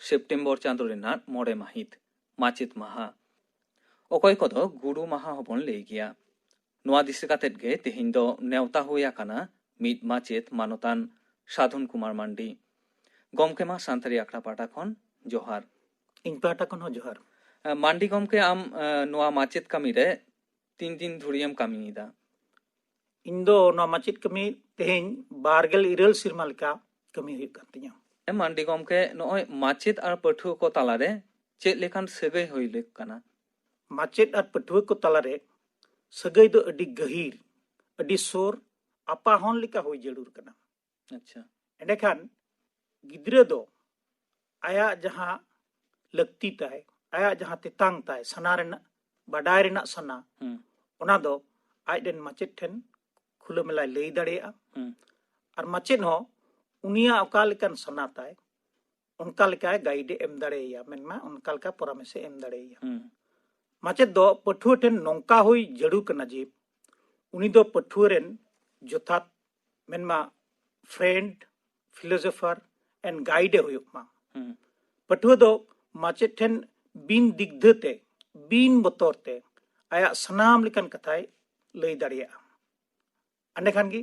ᱥᱮᱯᱴᱮᱢᱵᱚᱨ ᱪᱟᱸᱫᱚ ᱨᱮᱱᱟᱜ ᱢᱚᱬᱮ ᱢᱟᱹᱦᱤᱛ, ᱢᱟᱪᱮᱛ ᱢᱟᱦᱟ᱾ ᱚᱠᱚᱭ ᱠᱚᱫᱚ ᱜᱩᱨᱩ ᱢᱟᱦᱟ ᱦᱚᱸᱵᱚᱱ ᱞᱟᱹᱭ ᱜᱮᱭᱟ᱾ ᱱᱚᱣᱟ ᱫᱤᱥᱟᱹ ᱠᱟᱛᱮᱫ ᱜᱮ ᱛᱮᱦᱮᱧ ᱫᱚ ᱱᱮᱣᱛᱟ ᱦᱩᱭ ᱟᱠᱟᱱᱟ ᱢᱤᱫ ᱢᱟᱪᱮᱛ ᱢᱟᱱᱚᱛᱟᱱ ᱥᱟᱫᱷᱚᱱ ᱠᱩᱢᱟᱨ ᱢᱟᱱᱰᱤ᱾ ᱜᱚᱢᱠᱮ ᱢᱟ ᱥᱟᱱᱛᱟᱲᱤ ᱟᱠᱷᱲᱟ ᱯᱟᱦᱴᱟ ᱠᱷᱚᱱ ᱡᱚᱦᱟᱨ᱾ ᱤᱧ ᱯᱟᱦᱴᱟ ᱠᱷᱚᱱ ᱦᱚᱸ ᱡᱚᱦᱟᱨ᱾ ᱮ, ᱢᱟᱱᱰᱤ ᱜᱚᱢᱠᱮ, ᱟᱢ, ᱮ, ᱱᱚᱣᱟ ᱢᱟᱪᱮᱛ ᱠᱟᱹᱢᱤ ᱨᱮ ᱛᱤᱱ ᱫᱤᱱ ᱫᱷᱩᱨᱤᱭᱮᱢ ᱠᱟᱹᱢᱤᱭᱮᱫᱟ? ᱤᱧ ᱫᱚ ᱱᱚᱣᱟ ᱢᱟᱪᱮᱛ ᱠᱟᱹᱢᱤ ᱛᱮᱦᱮᱧ ᱵᱟᱨ ᱜᱮᱞ ᱤᱨᱟᱹᱞ ᱥᱮᱨᱢᱟ ᱞᱮᱠᱟ ᱠᱟᱹᱢᱤ ᱦᱩᱭᱩᱜ ᱠᱟᱱ ᱛᱤᱧᱟᱹ᱾ ᱮ, ᱢᱟᱱᱰᱤ ᱜᱚᱢᱠᱮ, ᱱᱚᱜᱼᱚᱭ ᱢᱟᱪᱮᱛ ᱟᱨ ᱯᱟᱹᱴᱷᱩᱣᱟᱹ ᱠᱚ ᱛᱟᱞᱟᱨᱮ ᱪᱮᱫ ᱞᱮᱠᱟᱱ ᱥᱟᱹᱜᱟᱹᱭ ᱦᱩᱭ ᱞᱮᱠ ᱠᱟᱱᱟ? ᱢᱟᱪᱮᱫ ᱟᱨ ᱯᱟᱹᱴᱷᱩᱣᱟᱹ ᱠᱚ ᱛᱟᱞᱟᱨᱮ ᱥᱟᱹᱜᱟᱹᱭ ᱫᱚ ᱟᱹᱰᱤ ᱜᱟᱹᱦᱤᱨ, ᱟᱹᱰᱤ ᱥᱩᱨ, ᱟᱯᱟ ᱦᱚᱱ ᱞᱮᱠᱟ ᱦᱩᱭ ᱡᱟᱹᱨᱩᱲ ᱠᱟᱱᱟ᱾ ᱟᱪᱪᱷᱟ᱾ ᱮᱸᱰᱮᱠᱷᱟᱱ ᱜᱤᱫᱽᱨᱟᱹ ᱫᱚ ᱟᱭᱟᱜ ᱡᱟᱦᱟᱸ ᱞᱟᱹᱠᱛᱤ ᱛᱟᱭ, ᱟᱭᱟᱜ ᱡᱟᱦᱟᱸ ᱛᱮᱛᱟᱝ ᱛᱟᱭ, ᱥᱟᱱᱟ ᱨᱮᱱᱟᱜ, ᱵᱟᱰᱟᱭ ᱨᱮᱱᱟᱜ ᱥᱟᱱᱟ, ᱦᱩᱸ᱾ ᱚᱱᱟ ᱫᱚ ᱟᱡ ᱨᱮᱱ ᱢᱟᱪᱮᱫ ᱴᱷᱮᱱ ᱠᱷᱩᱞᱟᱹ ᱢᱮᱞᱟᱭ ᱞᱟᱹᱭ ᱫᱟᱲᱮᱭᱟᱜᱼᱟ᱾ ᱦᱩᱸ᱾ ᱟᱨ ᱢᱟᱪᱮᱫ ᱦᱚᱸ ᱩᱱᱤᱭᱟᱜ ᱚᱠᱟ ᱞᱮᱠᱟᱱ ᱥᱟᱱᱟ ᱛᱟᱭ, ᱚᱱᱠᱟ ᱞᱮᱠᱟ ᱜᱟᱭᱤᱰ ᱮ ᱮᱢ ᱫᱟᱲᱮᱭᱟᱭᱟ, ᱢᱮᱱᱢᱟ ᱚᱱᱠᱟ ᱞᱮᱠᱟ ᱯᱚᱨᱟᱢᱮᱥ ᱮ ᱮᱢ ᱫᱟᱲᱮᱭᱟᱭᱟ᱾ ᱦᱩᱸ᱾ ᱢᱟᱪᱮᱫ ᱫᱚ ᱯᱟᱹᱴᱷᱩᱣᱟᱹ ᱴᱷᱮᱱ ᱱᱚᱝᱠᱟ ᱦᱩᱭ ᱡᱟᱹᱨᱩᱲ ᱠᱟᱱᱟ ᱡᱮ ᱩᱱᱤ ᱫᱚ ᱯᱟᱹᱴᱷᱩᱣᱟᱹ ᱨᱮᱱ ᱡᱚᱛᱷᱟᱛ, ᱢᱮᱱᱢᱟ friend, philosopher and guide ᱮ ᱦᱩᱭᱩᱜ ᱢᱟ᱾ ᱦᱩᱸ᱾ ᱯᱟᱹᱴᱷᱩᱣᱟᱹ ᱫᱚ ᱢᱟᱪᱮᱫ ᱴᱷᱮᱱ ᱵᱤᱱ ᱫᱤᱜᱽᱫᱷᱟᱹ ᱛᱮ, ᱵᱤᱱ ᱵᱚᱛᱚᱨ ᱛᱮ ᱟᱭᱟᱜ ᱥᱟᱱᱟᱢ ᱞᱮᱠᱟᱱ ᱠᱟᱛᱷᱟᱭ ᱞᱟᱹᱭ ᱫᱟᱲᱮᱭᱟᱜᱼᱟ᱾ ᱮᱸᱰᱮᱠᱷᱟᱱ ᱜᱮ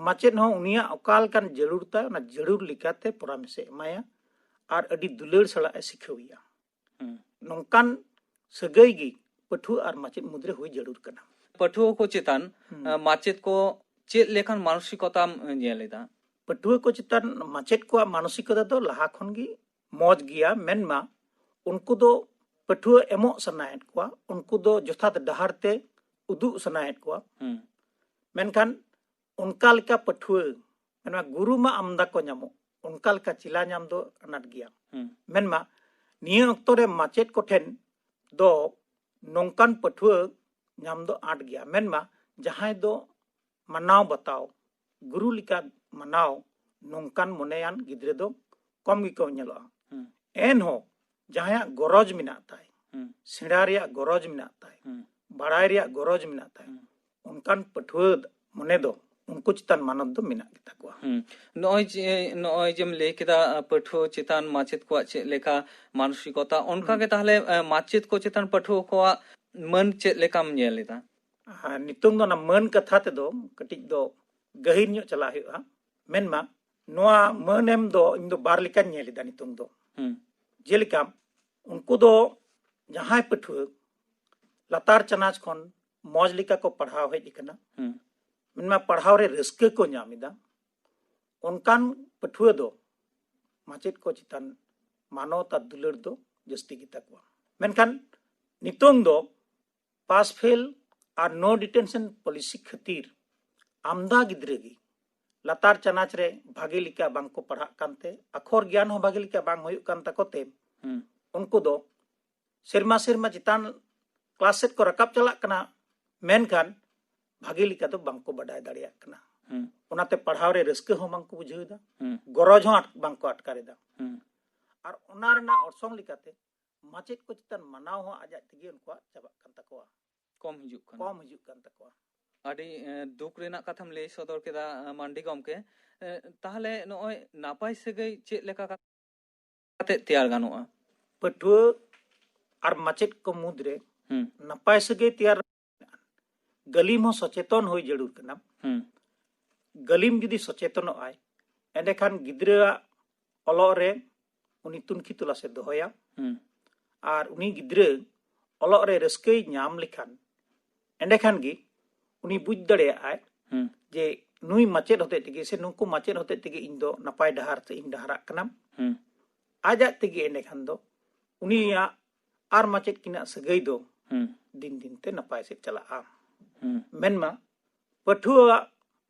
ᱢᱟᱪᱮᱫ ᱦᱚᱸ ᱩᱱᱤᱭᱟᱜ ᱚᱠᱟ ᱞᱮᱠᱟᱱ ᱡᱟᱹᱨᱩᱲ ᱛᱟᱭ, ᱚᱱᱟ ᱡᱟᱹᱨᱩᱲ ᱞᱮᱠᱟᱛᱮ ᱯᱚᱨᱟᱢᱮᱥ ᱮ ᱮᱢᱟᱭᱟ ᱟᱨ ᱟᱹᱰᱤ ᱫᱩᱞᱟᱹᱲ ᱥᱟᱞᱟᱜ ᱮ ᱥᱤᱠᱷᱟᱹᱣᱮᱭᱟ᱾ ᱦᱩᱸ᱾ ᱱᱚᱝᱠᱟᱱ ᱥᱟᱹᱜᱟᱹᱭ ᱜᱮ ᱯᱟᱹᱴᱷᱩᱣᱟᱹ ᱟᱨ ᱢᱟᱪᱮᱫ ᱢᱩᱫᱽᱨᱮ ᱦᱩᱭ ᱡᱟᱹᱨᱩᱲ ᱠᱟᱱᱟ᱾ ᱯᱟᱹᱴᱷᱩᱣᱟᱹ ᱠᱚ ᱪᱮᱛᱟᱱ, ᱦᱩᱸ᱾ ᱟᱸ, ᱢᱟᱪᱮᱫ ᱠᱚ ᱪᱮᱫ ᱞᱮᱠᱟᱱ ᱢᱟᱱᱚᱥᱤᱠᱚᱛᱟᱢ ᱧᱮᱞ ᱮᱫᱟ? ᱯᱟᱹᱴᱷᱩᱣᱟᱹ ᱠᱚ ᱪᱮᱛᱟᱱ ᱢᱟᱪᱮᱫ ᱠᱚᱣᱟᱜ ᱢᱟᱱᱚᱥᱤᱠᱚᱛᱟ ᱫᱚ ᱞᱟᱦᱟ ᱠᱷᱚᱱ ᱜᱮ ᱢᱚᱡᱽ ᱜᱮᱭᱟ, ᱢᱮᱱᱢᱟ ᱩᱱᱠᱩ ᱫᱚ ᱯᱟᱹᱴᱷᱩᱣᱟᱹ ᱮᱢᱚᱜ ᱥᱟᱱᱟᱭᱮᱫ ᱠᱚᱣᱟ, ᱩᱱᱠᱩ ᱫᱚ ᱡᱚᱛᱷᱟᱛ ᱰᱟᱦᱟᱨ ᱛᱮ ᱩᱫᱩᱜ ᱥᱟᱱᱟᱭᱮᱫ ᱠᱚᱣᱟ᱾ ᱦᱩᱸ᱾ ᱢᱮᱱᱠᱷᱟᱱ ᱚᱱᱠᱟ ᱞᱮᱠᱟ ᱯᱟᱹᱴᱷᱩᱣᱟᱹ, ᱢᱮᱱᱢᱟ ᱜᱩᱨᱩ ᱢᱟ ᱟᱢᱫᱟ ᱠᱚ ᱧᱟᱢᱚᱜ, ᱚᱱᱠᱟ ᱞᱮᱠᱟ ᱪᱮᱞᱟ ᱧᱟᱢ ᱫᱚ ᱟᱱᱟᱴ ᱜᱮᱭᱟ᱾ ᱦᱩᱸ᱾ ᱢᱮᱱᱢᱟ ᱱᱤᱭᱟᱹ ᱚᱠᱛᱚ ᱨᱮ ᱢᱟᱪᱮᱫ ᱠᱚᱴᱷᱮᱱ ᱫᱚ ᱱᱚᱝᱠᱟᱱ ᱯᱟᱹᱴᱷᱩᱣᱟᱹ ᱧᱟᱢ ᱫᱚ ᱟᱸᱴ ᱜᱮᱭᱟ᱾ ᱢᱮᱱᱢᱟ ᱡᱟᱦᱟᱸᱭ ᱫᱚ ᱢᱟᱱᱟᱣ ᱵᱟᱛᱟᱣ, ᱜᱩᱨᱩ ᱞᱮᱠᱟ ᱢᱟᱱᱟᱣ, ᱱᱚᱝᱠᱟᱱ ᱢᱚᱱᱮᱭᱟᱱ ᱜᱤᱫᱽᱨᱟᱹ ᱫᱚ ᱠᱚᱢ ᱜᱮᱠᱚ ᱧᱮᱞᱚᱜᱼᱟ᱾ ᱦᱩᱸ᱾ ᱮᱱᱦᱚᱸ ᱡᱟᱦᱟᱸᱭᱟᱜ ᱜᱚᱨᱚᱡᱽ ᱢᱮᱱᱟᱜ ᱛᱟᱭ, ᱦᱩᱸ᱾ ᱥᱮᱬᱟ ᱨᱮᱭᱟᱜ ᱜᱚᱨᱚᱡᱽ ᱢᱮᱱᱟᱜ ᱛᱟᱭ, ᱦᱩᱸ᱾ ᱵᱟᱲᱟᱭ ᱨᱮᱭᱟᱜ ᱜᱚᱨᱚᱡᱽ ᱢᱮᱱᱟᱜ ᱛᱟᱭ, ᱦᱩᱸ᱾ ᱚᱱᱠᱟᱱ ᱯᱟᱹᱴᱷᱩᱣᱟᱹ ᱢᱚᱱᱮ ᱫᱚ ᱩᱱᱠᱩ ᱪᱮᱛᱟᱱ ᱢᱟᱱᱚᱛ ᱫᱚ ᱢᱮᱱᱟᱜ ᱜᱮᱛᱟ ᱠᱚᱣᱟ᱾ ᱦᱩᱸ᱾ ᱱᱚᱜᱼᱚᱭ ᱡᱮ, ᱱᱚᱜᱼᱚᱭ ᱡᱮᱢ ᱞᱟᱹᱭ ᱠᱮᱫᱟ, ᱟᱸ, ᱯᱟᱹᱴᱷᱩᱣᱟᱹ ᱪᱮᱛᱟᱱ ᱢᱟᱪᱮᱫ ᱠᱚᱣᱟᱜ ᱪᱮᱫ ᱞᱮᱠᱟ ᱢᱟᱱᱚᱥᱤᱠᱚᱛᱟ, ᱚᱱᱠᱟ ᱦᱩᱸ᱾ ᱜᱮ ᱛᱟᱦᱞᱮ, ᱟᱸ, ᱢᱟᱪᱮᱫ ᱠᱚ ᱪᱮᱛᱟᱱ ᱯᱟᱹᱴᱷᱩᱣᱟᱹ ᱠᱚᱣᱟᱜ ᱢᱟᱹᱱ ᱪᱮᱫ ᱞᱮᱠᱟᱢ ᱧᱮᱞ ᱮᱫᱟ? ᱟᱨ ᱱᱤᱛᱚᱝ ᱫᱚ ᱚᱱᱟ ᱢᱟᱹᱱ ᱠᱟᱛᱷᱟ ᱛᱮᱫᱚ ᱠᱟᱹᱴᱤᱡ ᱫᱚ ᱜᱟᱹᱦᱤᱨ ᱧᱚᱜ ᱪᱟᱞᱟᱜ ᱦᱩᱭᱩᱜᱼᱟ᱾ ᱢᱮᱱᱢᱟ ᱱᱚᱣᱟ ᱢᱟᱹᱱ ᱮᱢ ᱫᱚ ᱤᱧ ᱫᱚ ᱵᱟᱨ ᱞᱮᱠᱟᱧ ᱧᱮᱞ ᱮᱫᱟ ᱱᱤᱛᱚᱝ ᱫᱚ᱾ ᱦᱩᱸ᱾ ᱡᱮᱞᱮᱠᱟ ᱩᱱᱠᱩ ᱫᱚ ᱡᱟᱦᱟᱸᱭ ᱯᱟᱹᱴᱷᱩᱣᱟᱹ ᱞᱟᱛᱟᱨ ᱪᱟᱱᱟᱪ ᱠᱷᱚᱱ ᱢᱚᱡᱽ ᱞᱮᱠᱟ ᱠᱚ ᱯᱟᱲᱦᱟᱣ ᱦᱮᱡ ᱟᱠᱟᱱᱟ, ᱦᱩᱸ᱾ ᱢᱮᱱᱢᱟ ᱯᱟᱲᱦᱟᱣ ᱨᱮ ᱨᱟᱹᱥᱠᱟᱹ ᱠᱚ ᱧᱟᱢ ᱮᱫᱟ, ᱚᱱᱠᱟᱱ ᱯᱟᱹᱴᱷᱩᱣᱟᱹ ᱫᱚ ᱢᱟᱪᱮᱫ ᱠᱚ ᱪᱮᱛᱟᱱ ᱢᱟᱱᱚᱛ ᱟᱨ ᱫᱩᱞᱟᱹᱲ ᱫᱚ ᱡᱟᱹᱥᱛᱤ ᱜᱮᱛᱟ ᱠᱚᱣᱟ᱾ ᱢᱮᱱᱠᱷᱟᱱ ᱱᱤᱛᱚᱝ ᱫᱚ ᱯᱟᱥ ᱯᱷᱮᱞ ᱟᱨ no detention policy ᱠᱷᱟᱹᱛᱤᱨ ᱟᱢᱫᱟ ᱜᱤᱫᱽᱨᱟᱹ ᱜᱮ ᱞᱟᱛᱟᱨ ᱪᱟᱱᱟᱪ ᱨᱮ ᱵᱷᱟᱜᱮ ᱞᱮᱠᱟ ᱵᱟᱝ ᱠᱚ ᱯᱟᱲᱦᱟᱜ ᱠᱟᱱᱛᱮ, ᱟᱠᱷᱚᱨ ᱜᱮᱭᱟᱱ ᱦᱚᱸ ᱵᱷᱟᱜᱮ ᱞᱮᱠᱟ ᱵᱟᱝ ᱦᱩᱭᱩᱜ ᱠᱟᱱ ᱛᱟᱠᱚ ᱛᱮ, ᱦᱩᱸ᱾ ᱩᱱᱠᱩ ᱫᱚ ᱥᱮᱨᱢᱟ ᱥᱮᱨᱢᱟ ᱪᱮᱛᱟᱱ ᱠᱞᱟᱥ ᱥᱮᱫ ᱠᱚ ᱨᱟᱠᱟᱵ ᱪᱟᱞᱟᱜ ᱠᱟᱱᱟ, ᱢᱮᱱᱠᱷᱟᱱ ᱵᱷᱟᱜᱮ ᱞᱮᱠᱟ ᱫᱚ ᱵᱟᱝ ᱠᱚ ᱵᱟᱰᱟᱭ ᱫᱟᱲᱮᱭᱟᱜ ᱠᱟᱱᱟ᱾ ᱦᱩᱸ᱾ ᱚᱱᱟᱛᱮ ᱯᱟᱲᱦᱟᱣ ᱨᱮ ᱨᱟᱹᱥᱠᱟᱹ ᱦᱚᱸ ᱵᱟᱝᱠᱚ ᱵᱩᱡᱷᱟᱹᱣ ᱮᱫᱟ, ᱦᱩᱸ᱾ ᱜᱚᱨᱚᱡᱽ ᱦᱚᱸ ᱟᱴ-, ᱵᱟᱝᱠᱚ ᱟᱴᱠᱟᱨ ᱮᱫᱟ᱾ ᱦᱩᱸ᱾ ᱟᱨ ᱚᱱᱟ ᱨᱮᱱᱟᱜ ᱚᱨᱥᱚᱝ ᱞᱮᱠᱟᱛᱮ ᱢᱟᱪᱮᱫ ᱠᱚ ᱪᱮᱛᱟᱱ ᱢᱟᱱᱟᱣ ᱦᱚᱸ ᱟᱡ ᱟᱡ ᱛᱮᱜᱮ ᱩᱱᱠᱩᱣᱟᱜ ᱪᱟᱵᱟᱜ ᱠᱟᱱ ᱛᱟᱠᱚᱣᱟ᱾ ᱠᱚᱢ ᱦᱤᱡᱩᱜ ᱠᱟᱱᱟ᱾ ᱠᱚᱢ ᱦᱤᱡᱩᱜ ᱠᱟᱱ ᱛᱟᱠᱚᱣᱟ᱾ ᱟᱹᱰᱤ, ᱮ, ᱫᱩᱠ ᱨᱮᱱᱟᱜ ᱠᱟᱛᱷᱟᱢ ᱞᱟᱹᱭ ᱥᱚᱫᱚᱨ ᱠᱮᱫᱟ, ᱮ, ᱢᱟᱱᱰᱤ ᱜᱚᱢᱠᱮ᱾ ᱮ, ᱛᱟᱦᱚᱞᱮ ᱱᱚᱜᱼᱚᱭ ᱱᱟᱯᱟᱭ ᱥᱟᱹᱜᱟᱹᱭ ᱪᱮᱫ ᱞᱮᱠᱟ ᱠᱟᱛᱮ ᱛᱮᱭᱟᱨ ᱜᱟᱱᱚᱜᱼᱟ? ᱯᱟᱹᱴᱷᱩᱣᱟᱹ ᱟᱨ ᱢᱟᱪᱮᱫ ᱠᱚ ᱢᱩᱫᱽᱨᱮ ᱦᱩᱸ᱾ ᱱᱟᱯᱟᱭ ᱥᱟᱹᱜᱟᱹᱭ ᱛᱮᱭᱟᱨ, ᱜᱟᱹᱞᱤᱢ ᱦᱚᱸ ᱥᱚᱪᱮᱛᱚᱱ ᱦᱩᱭ ᱡᱟᱹᱨᱩᱲ ᱠᱟᱱᱟ᱾ ᱦᱩᱸ᱾ ᱜᱟᱹᱞᱤᱢ ᱡᱩᱫᱤ ᱥᱚᱪᱮᱛᱚᱱᱚᱜ ᱟᱭ, ᱮᱸᱰᱮᱠᱷᱟᱱ ᱜᱤᱫᱽᱨᱟᱹᱣᱟᱜ ᱚᱞᱚᱜ ᱨᱮ ᱩᱱᱤ ᱛᱩᱱᱠᱷᱤ ᱛᱚᱞᱟᱥᱮ ᱫᱚᱦᱚᱭᱟ᱾ ᱦᱩᱸ᱾ ᱟᱨ ᱩᱱᱤ ᱜᱤᱫᱽᱨᱟᱹ ᱚᱞᱚᱜ ᱨᱮ ᱨᱟᱹᱥᱠᱟᱹᱭ ᱧᱟᱢ ᱞᱮᱠᱷᱟᱱ, ᱮᱸᱰᱮᱠᱷᱟᱱ ᱜᱮ ᱩᱱᱤ ᱵᱩᱡᱽ ᱫᱟᱲᱮᱭᱟᱜᱼᱟᱭ ᱦᱩᱸ᱾ ᱡᱮ ᱱᱩᱭ ᱢᱟᱪᱮᱫ ᱦᱚᱛᱮᱡ ᱛᱮᱜᱮ ᱥᱮ ᱱᱩᱠᱩ ᱢᱟᱪᱮᱫ ᱦᱚᱛᱮᱡ ᱛᱮᱜᱮ ᱤᱧ ᱫᱚ ᱱᱟᱯᱟᱭ ᱰᱟᱦᱟᱨ ᱛᱮ ᱤᱧ ᱰᱟᱦᱟᱨᱟᱜ ᱠᱟᱱᱟ᱾ ᱦᱩᱸ᱾ ᱟᱡ ᱟᱡ ᱛᱮᱜᱮ ᱮᱸᱰᱮᱠᱷᱟᱱ ᱫᱚ ᱩᱱᱤᱭᱟᱜ ᱟᱨ ᱢᱟᱪᱮᱫ ᱠᱤᱱᱟᱜ ᱥᱟᱹᱜᱟᱹᱭ ᱫᱚ ᱦᱩᱸ᱾ ᱫᱤᱱ ᱫᱤᱱ ᱛᱮ ᱱᱟᱯᱟᱭ ᱥᱮᱫ ᱪᱟᱞᱟᱜᱼᱟ᱾ ᱦᱩᱸ᱾ ᱢᱮᱱᱢᱟ ᱯᱟᱹᱴᱷᱩᱣᱟᱹᱣᱟᱜ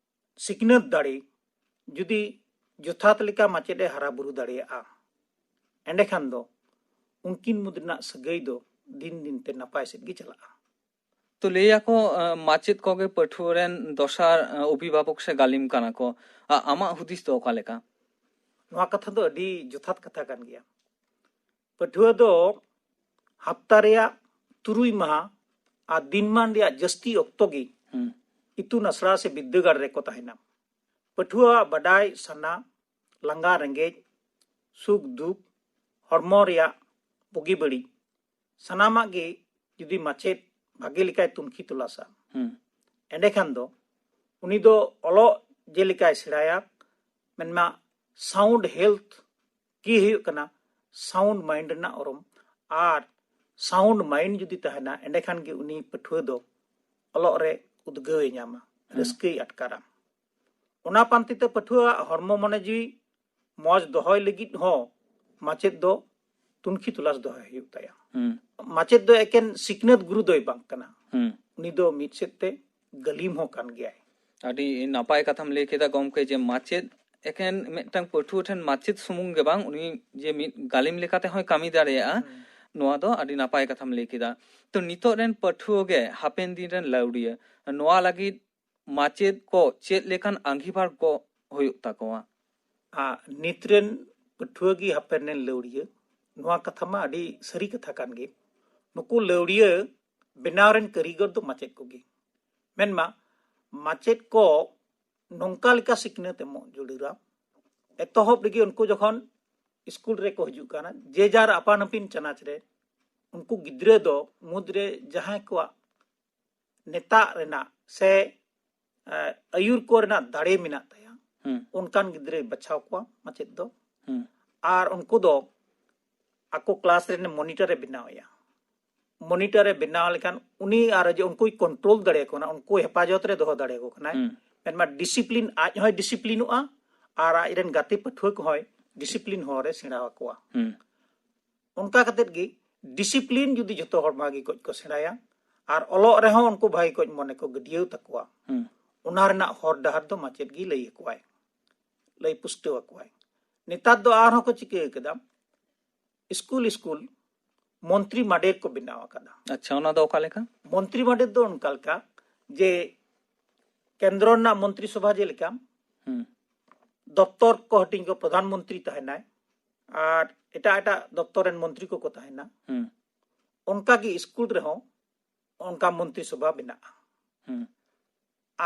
ᱥᱤᱠᱷᱱᱟᱹᱛ ᱫᱟᱲᱮ ᱡᱩᱫᱤ ᱡᱚᱛᱷᱟᱛ ᱞᱮᱠᱟ ᱢᱟᱪᱮᱫ ᱮ ᱦᱟᱨᱟ ᱵᱩᱨᱩ ᱫᱟᱲᱮᱭᱟᱜᱼᱟ, ᱮᱸᱰᱮᱠᱷᱟᱱ ᱫᱚ ᱩᱱᱠᱤᱱ ᱢᱩᱫᱽ ᱨᱮᱱᱟᱜ ᱥᱟᱹᱜᱟᱹᱭ ᱫᱚ ᱫᱤᱱ ᱫᱤᱱ ᱛᱮ ᱱᱟᱯᱟᱭ ᱥᱮᱫ ᱜᱮ ᱪᱟᱞᱟᱜᱼᱟ᱾ ᱛᱚ ᱞᱟᱹᱭᱟᱠᱚ, ᱮ, ᱢᱟᱪᱮᱫ ᱠᱚᱜᱮ ᱯᱟᱹᱴᱷᱩᱣᱟᱹ ᱨᱮᱱ ᱫᱚᱥᱟᱨ, ᱮ, ᱚᱵᱷᱤᱵᱷᱟᱵᱚᱠ ᱥᱮ ᱜᱟᱹᱞᱤᱢ ᱠᱟᱱᱟ ᱠᱚ᱾ ᱟ-, ᱟᱢᱟᱜ ᱦᱩᱫᱤᱥ ᱫᱚ ᱚᱠᱟ ᱞᱮᱠᱟ? ᱱᱚᱣᱟ ᱠᱟᱛᱷᱟ ᱫᱚ ᱟᱹᱰᱤ ᱡᱚᱛᱷᱟᱛ ᱠᱟᱛᱷᱟ ᱠᱟᱱ ᱜᱮᱭᱟ᱾ ᱯᱟᱹᱴᱷᱩᱣᱟᱹ ᱫᱚ ᱦᱟᱯᱛᱟ ᱨᱮᱭᱟᱜ ᱛᱩᱨᱩᱭ ᱢᱟᱦᱟ ᱟᱨ ᱫᱤᱱᱢᱟᱱ ᱨᱮᱭᱟᱜ ᱡᱟᱹᱥᱛᱤ ᱚᱠᱛᱚ ᱜᱮ ᱦᱩᱸ᱾ ᱤᱛᱩᱱ ᱟᱥᱲᱟ ᱥᱮ ᱵᱤᱨᱫᱟᱹᱜᱟᱲ ᱨᱮᱠᱚ ᱛᱟᱦᱮᱱᱟ᱾ ᱯᱟᱹᱴᱷᱩᱣᱟᱹᱣᱟᱜ ᱵᱟᱰᱟᱭ ᱥᱟᱱᱟ, ᱞᱟᱸᱜᱟ ᱨᱮᱸᱜᱮᱡ, ᱥᱩᱠ ᱫᱩᱠ, ᱦᱚᱲᱢᱚ ᱨᱮᱭᱟᱜ ᱵᱩᱜᱤ ᱵᱟᱹᱲᱤᱡ, ᱥᱟᱱᱟᱢᱟᱜ ᱜᱮ ᱡᱩᱫᱤ ᱢᱟᱪᱮᱫ ᱵᱷᱟᱜᱮ ᱞᱮᱠᱟᱭ ᱛᱩᱱᱠᱷᱤ ᱛᱚᱞᱟᱥᱟ, ᱦᱩᱸ᱾ ᱮᱸᱰᱮᱠᱷᱟᱱ ᱫᱚ ᱩᱱᱤ ᱫᱚ ᱚᱞᱚᱜ ᱡᱮᱞᱮᱠᱟᱭ ᱥᱮᱬᱟᱭᱟ, ᱢᱮᱱᱢᱟ sound health ᱜᱮ ᱦᱩᱭᱩᱜ ᱠᱟᱱᱟ sound mind ᱨᱮᱱᱟᱜ ᱚᱨᱚᱢ᱾ ᱟᱨ sound mind ᱡᱩᱫᱤ ᱛᱟᱦᱮᱱᱟ, ᱮᱸᱰᱮᱠᱷᱟᱱ ᱜᱮ ᱩᱱᱤ ᱯᱟᱹᱴᱷᱩᱣᱟᱹ ᱫᱚ ᱚᱞᱚᱜ ᱨᱮ ᱩᱫᱽᱜᱟᱹᱣᱮ ᱧᱟᱢᱟ, ᱦᱩᱸ᱾ ᱨᱟᱹᱥᱠᱟᱹᱭ ᱟᱴᱠᱟᱨᱟ᱾ ᱚᱱᱟ ᱯᱟᱱᱛᱮ ᱛᱮ ᱯᱟᱹᱴᱷᱩᱣᱟᱹᱣᱟᱜ ᱦᱚᱲᱢᱚ ᱢᱚᱱᱮ ᱡᱤᱣᱤ ᱢᱚᱡᱽ ᱫᱚᱦᱚᱭ ᱞᱟᱹᱜᱤᱫ ᱦᱚᱸ ᱢᱟᱪᱮᱫ ᱫᱚ ᱛᱩᱱᱠᱷᱤ ᱛᱚᱞᱟᱥ ᱫᱚᱦᱚᱭ ᱦᱩᱭᱩᱜ ᱛᱟᱭᱟ᱾ ᱦᱩᱸ᱾ ᱢᱟᱪᱮᱫ ᱫᱚ ᱮᱠᱮᱱ ᱥᱤᱠᱷᱱᱟᱹᱛ ᱜᱩᱨᱩ ᱫᱚᱭ ᱵᱟᱝ ᱠᱟᱱᱟ᱾ ᱦᱩᱸ᱾ ᱩᱱᱤ ᱫᱚ ᱢᱤᱫ ᱥᱮᱫ ᱛᱮ ᱜᱟᱹᱞᱤᱢ ᱦᱚᱸ ᱠᱟᱱ ᱜᱮᱭᱟᱭ᱾ ᱟᱹᱰᱤ ᱱᱟᱯᱟᱭ ᱠᱟᱛᱷᱟᱢ ᱞᱟᱹᱭ ᱠᱮᱫᱟ ᱜᱚᱢᱠᱮ, ᱡᱮ ᱢᱟᱪᱮᱫ ᱮᱠᱮᱱ ᱢᱤᱫᱴᱟᱝ ᱯᱟᱹᱴᱷᱩᱣᱟᱹ ᱴᱷᱮᱱ ᱢᱟᱪᱮᱫ ᱥᱩᱢᱩᱝ ᱜᱮ ᱵᱟᱝ, ᱩᱱᱤ ᱡᱮ ᱢᱤᱫ ᱜᱟᱹᱞᱤᱢ ᱞᱮᱠᱟᱛᱮ ᱦᱚᱸᱭ ᱠᱟᱹᱢᱤ ᱫᱟᱲᱮᱭᱟᱜᱼᱟ, ᱦᱩᱸ᱾ ᱱᱚᱣᱟ ᱫᱚ ᱟᱹᱰᱤ ᱱᱟᱯᱟᱭ ᱠᱟᱛᱷᱟᱢ ᱞᱟᱹᱭ ᱠᱮᱫᱟ᱾ ᱛᱚ ᱱᱤᱛᱚᱜ ᱨᱮᱱ ᱯᱟᱹᱴᱷᱩᱣᱟᱹ ᱜᱮ ᱦᱟᱯᱮᱱ ᱫᱤᱱ ᱨᱮᱱ ᱞᱟᱹᱣᱲᱤᱭᱟᱹ, ᱱᱚᱣᱟ ᱞᱟᱹᱜᱤᱫ ᱢᱟᱪᱮᱫ ᱠᱚ ᱪᱮᱫ ᱞᱮᱠᱟᱱ ᱟᱸᱜᱤᱵᱷᱟᱨ ᱠᱚ ᱦᱩᱭᱩᱜ ᱛᱟᱠᱚᱣᱟ? ᱟᱨ ᱱᱤᱛ ᱨᱮᱱ ᱯᱟᱹᱴᱷᱩᱣᱟᱹ ᱜᱮ ᱦᱟᱯᱮᱱ ᱨᱮᱱ ᱞᱟᱹᱣᱲᱤᱭᱟᱹ, ᱱᱚᱣᱟ ᱠᱟᱛᱷᱟ ᱢᱟ ᱟᱹᱰᱤ ᱥᱟᱹᱨᱤ ᱠᱟᱛᱷᱟ ᱠᱟᱱ ᱜᱮ᱾ ᱱᱩᱠᱩ ᱞᱟᱹᱣᱲᱤᱭᱟᱹ ᱵᱮᱱᱟᱣ ᱨᱮᱱ ᱠᱟᱹᱨᱤᱜᱚᱨ ᱫᱚ ᱢᱟᱪᱮᱫ ᱠᱚᱜᱮ᱾ ᱢᱮᱱᱢᱟ ᱢᱟᱪᱮᱫ ᱠᱚ ᱱᱚᱝᱠᱟ ᱞᱮᱠᱟ ᱥᱤᱠᱷᱱᱟᱹᱛ ᱮᱢᱚᱜ ᱡᱟᱹᱨᱩᱲᱟ, ᱮᱛᱚᱦᱚᱵ ᱨᱮᱜᱮ ᱩᱱᱠᱩ ᱡᱚᱠᱷᱚᱱ ᱥᱠᱩᱞ ᱨᱮᱠᱚ ᱦᱤᱡᱩᱜ ᱠᱟᱱᱟ, ᱡᱮ ᱡᱟᱨ ᱟᱯᱟᱱ ᱟᱹᱯᱤᱱ ᱪᱟᱱᱟᱪ ᱨᱮ, ᱩᱱᱠᱩ ᱜᱤᱫᱽᱨᱟᱹ ᱫᱚ ᱢᱩᱫᱽᱨᱮ ᱡᱟᱦᱟᱸᱭ ᱠᱚᱣᱟᱜ ᱱᱮᱛᱟᱜ ᱨᱮᱱᱟᱜ ᱥᱮ ᱟᱹᱭᱩᱨ ᱠᱚ ᱨᱮᱱᱟᱜ ᱫᱟᱲᱮ ᱢᱮᱱᱟᱜ ᱛᱟᱭᱟ, ᱚᱱᱠᱟᱱ ᱜᱤᱫᱽᱨᱟᱹᱭ ᱵᱟᱪᱷᱟᱣ ᱠᱚᱣᱟ ᱢᱟᱪᱮᱫ ᱫᱚ᱾ ᱟᱨ ᱩᱱᱠᱩ ᱫᱚ ᱟᱠᱚ ᱠᱞᱟᱥ ᱨᱮᱱ ᱢᱚᱱᱤᱴᱟᱨ ᱮ ᱵᱮᱱᱟᱣ ᱮᱭᱟ᱾ ᱢᱚᱱᱤᱴᱟᱨ ᱮ ᱵᱮᱱᱟᱣ ᱞᱮᱠᱷᱟᱱ ᱩᱱᱤ ᱟᱨ ᱡᱮ ᱩᱱᱠᱩᱭ ᱠᱚᱱᱴᱨᱳᱞ ᱫᱟᱲᱮᱭᱟᱠᱚ ᱠᱟᱱᱟ, ᱩᱱᱠᱩ ᱦᱮᱯᱟᱡᱚᱛ ᱨᱮ ᱫᱚᱦᱚ ᱫᱟᱲᱮᱭᱟᱠᱚ ᱠᱟᱱᱟᱭ᱾ ᱢᱮᱱᱢᱟ ᱰᱤᱥᱤᱯᱞᱤᱱ, ᱟᱡ ᱦᱚᱸᱭ ᱰᱤᱥᱤᱯᱞᱤᱱᱚᱜᱼᱟ ᱟᱨ ᱟᱡ ᱨᱮᱱ ᱜᱟᱛᱮ ᱯᱟᱹᱴᱷᱩᱣᱟᱹ ᱠᱚᱦᱚᱸᱭ ᱰᱤᱥᱤᱯᱞᱤᱱ ᱦᱚᱨ ᱨᱮ ᱥᱮᱬᱟ ᱟᱠᱚᱣᱟ᱾ ᱚᱱᱠᱟ ᱠᱟᱛᱮᱫ ᱜᱮ ᱰᱤᱥᱤᱯᱞᱤᱱ ᱡᱩᱫᱤ ᱡᱷᱚᱛᱚ ᱦᱚᱲ ᱵᱷᱟᱜᱮ ᱠᱚᱡ ᱠᱚ ᱥᱮᱬᱟᱭᱟ ᱟᱨ ᱚᱞᱚᱜ ᱨᱮᱦᱚᱸ ᱩᱱᱠᱩ ᱵᱷᱟᱜᱮ ᱠᱚᱡ ᱢᱚᱱᱮ ᱠᱚ ᱜᱟᱹᱰᱭᱟᱹᱣ ᱛᱟᱠᱚᱣᱟ, ᱚᱱᱟ ᱨᱮᱱᱟᱜ ᱦᱚᱨ ᱰᱟᱦᱟᱨ ᱫᱚ ᱢᱟᱪᱮᱫ ᱜᱮ ᱞᱟᱹᱭ ᱟᱠᱚᱣᱟᱭ, ᱞᱟᱹᱭ ᱯᱩᱥᱴᱟᱹᱣ ᱟᱠᱚᱣᱟᱭ᱾ ᱱᱮᱛᱟᱨ ᱫᱚ ᱟᱨᱦᱚᱸ ᱠᱚ ᱪᱤᱠᱟᱹ ᱠᱟᱫᱟ, ᱥᱠᱩᱞ ᱥᱠᱩᱞ ᱢᱚᱱᱛᱨᱤ ᱢᱟᱰᱮᱨ ᱠᱚ ᱵᱮᱱᱟᱣ ᱟᱠᱟᱫᱟ᱾ ᱟᱪᱪᱷᱟ, ᱚᱱᱟ ᱫᱚ ᱚᱠᱟ ᱞᱮᱠᱟ? ᱢᱚᱱᱛᱨᱤ ᱢᱟᱰᱮᱨ ᱫᱚ ᱚᱱᱠᱟ ᱞᱮᱠᱟ ᱡᱮ ᱠᱮᱱᱫᱨᱚ ᱨᱮᱱᱟᱜ ᱢᱚᱱᱛᱨᱤ ᱥᱚᱵᱷᱟ ᱡᱮᱞᱮᱠᱟ ᱫᱚᱯᱛᱚᱨ ᱠᱚ ᱦᱟᱹᱴᱤᱧ ᱠᱚ, ᱯᱨᱚᱫᱷᱟᱱ ᱢᱚᱱᱛᱨᱤ ᱛᱟᱦᱮᱱᱟᱭ ᱟᱨ ᱮᱴᱟᱜ ᱮᱴᱟᱜ ᱫᱚᱯᱛᱚᱨ ᱨᱮᱱ ᱢᱚᱱᱛᱨᱤ ᱠᱚᱠᱚ ᱛᱟᱦᱮᱱᱟ᱾ ᱚᱱᱠᱟᱜᱮ ᱥᱠᱩᱞ ᱨᱮᱦᱚᱸ ᱚᱱᱠᱟ ᱢᱚᱱᱛᱨᱤ ᱥᱚᱵᱷᱟ ᱵᱮᱱᱟᱜᱼᱟ᱾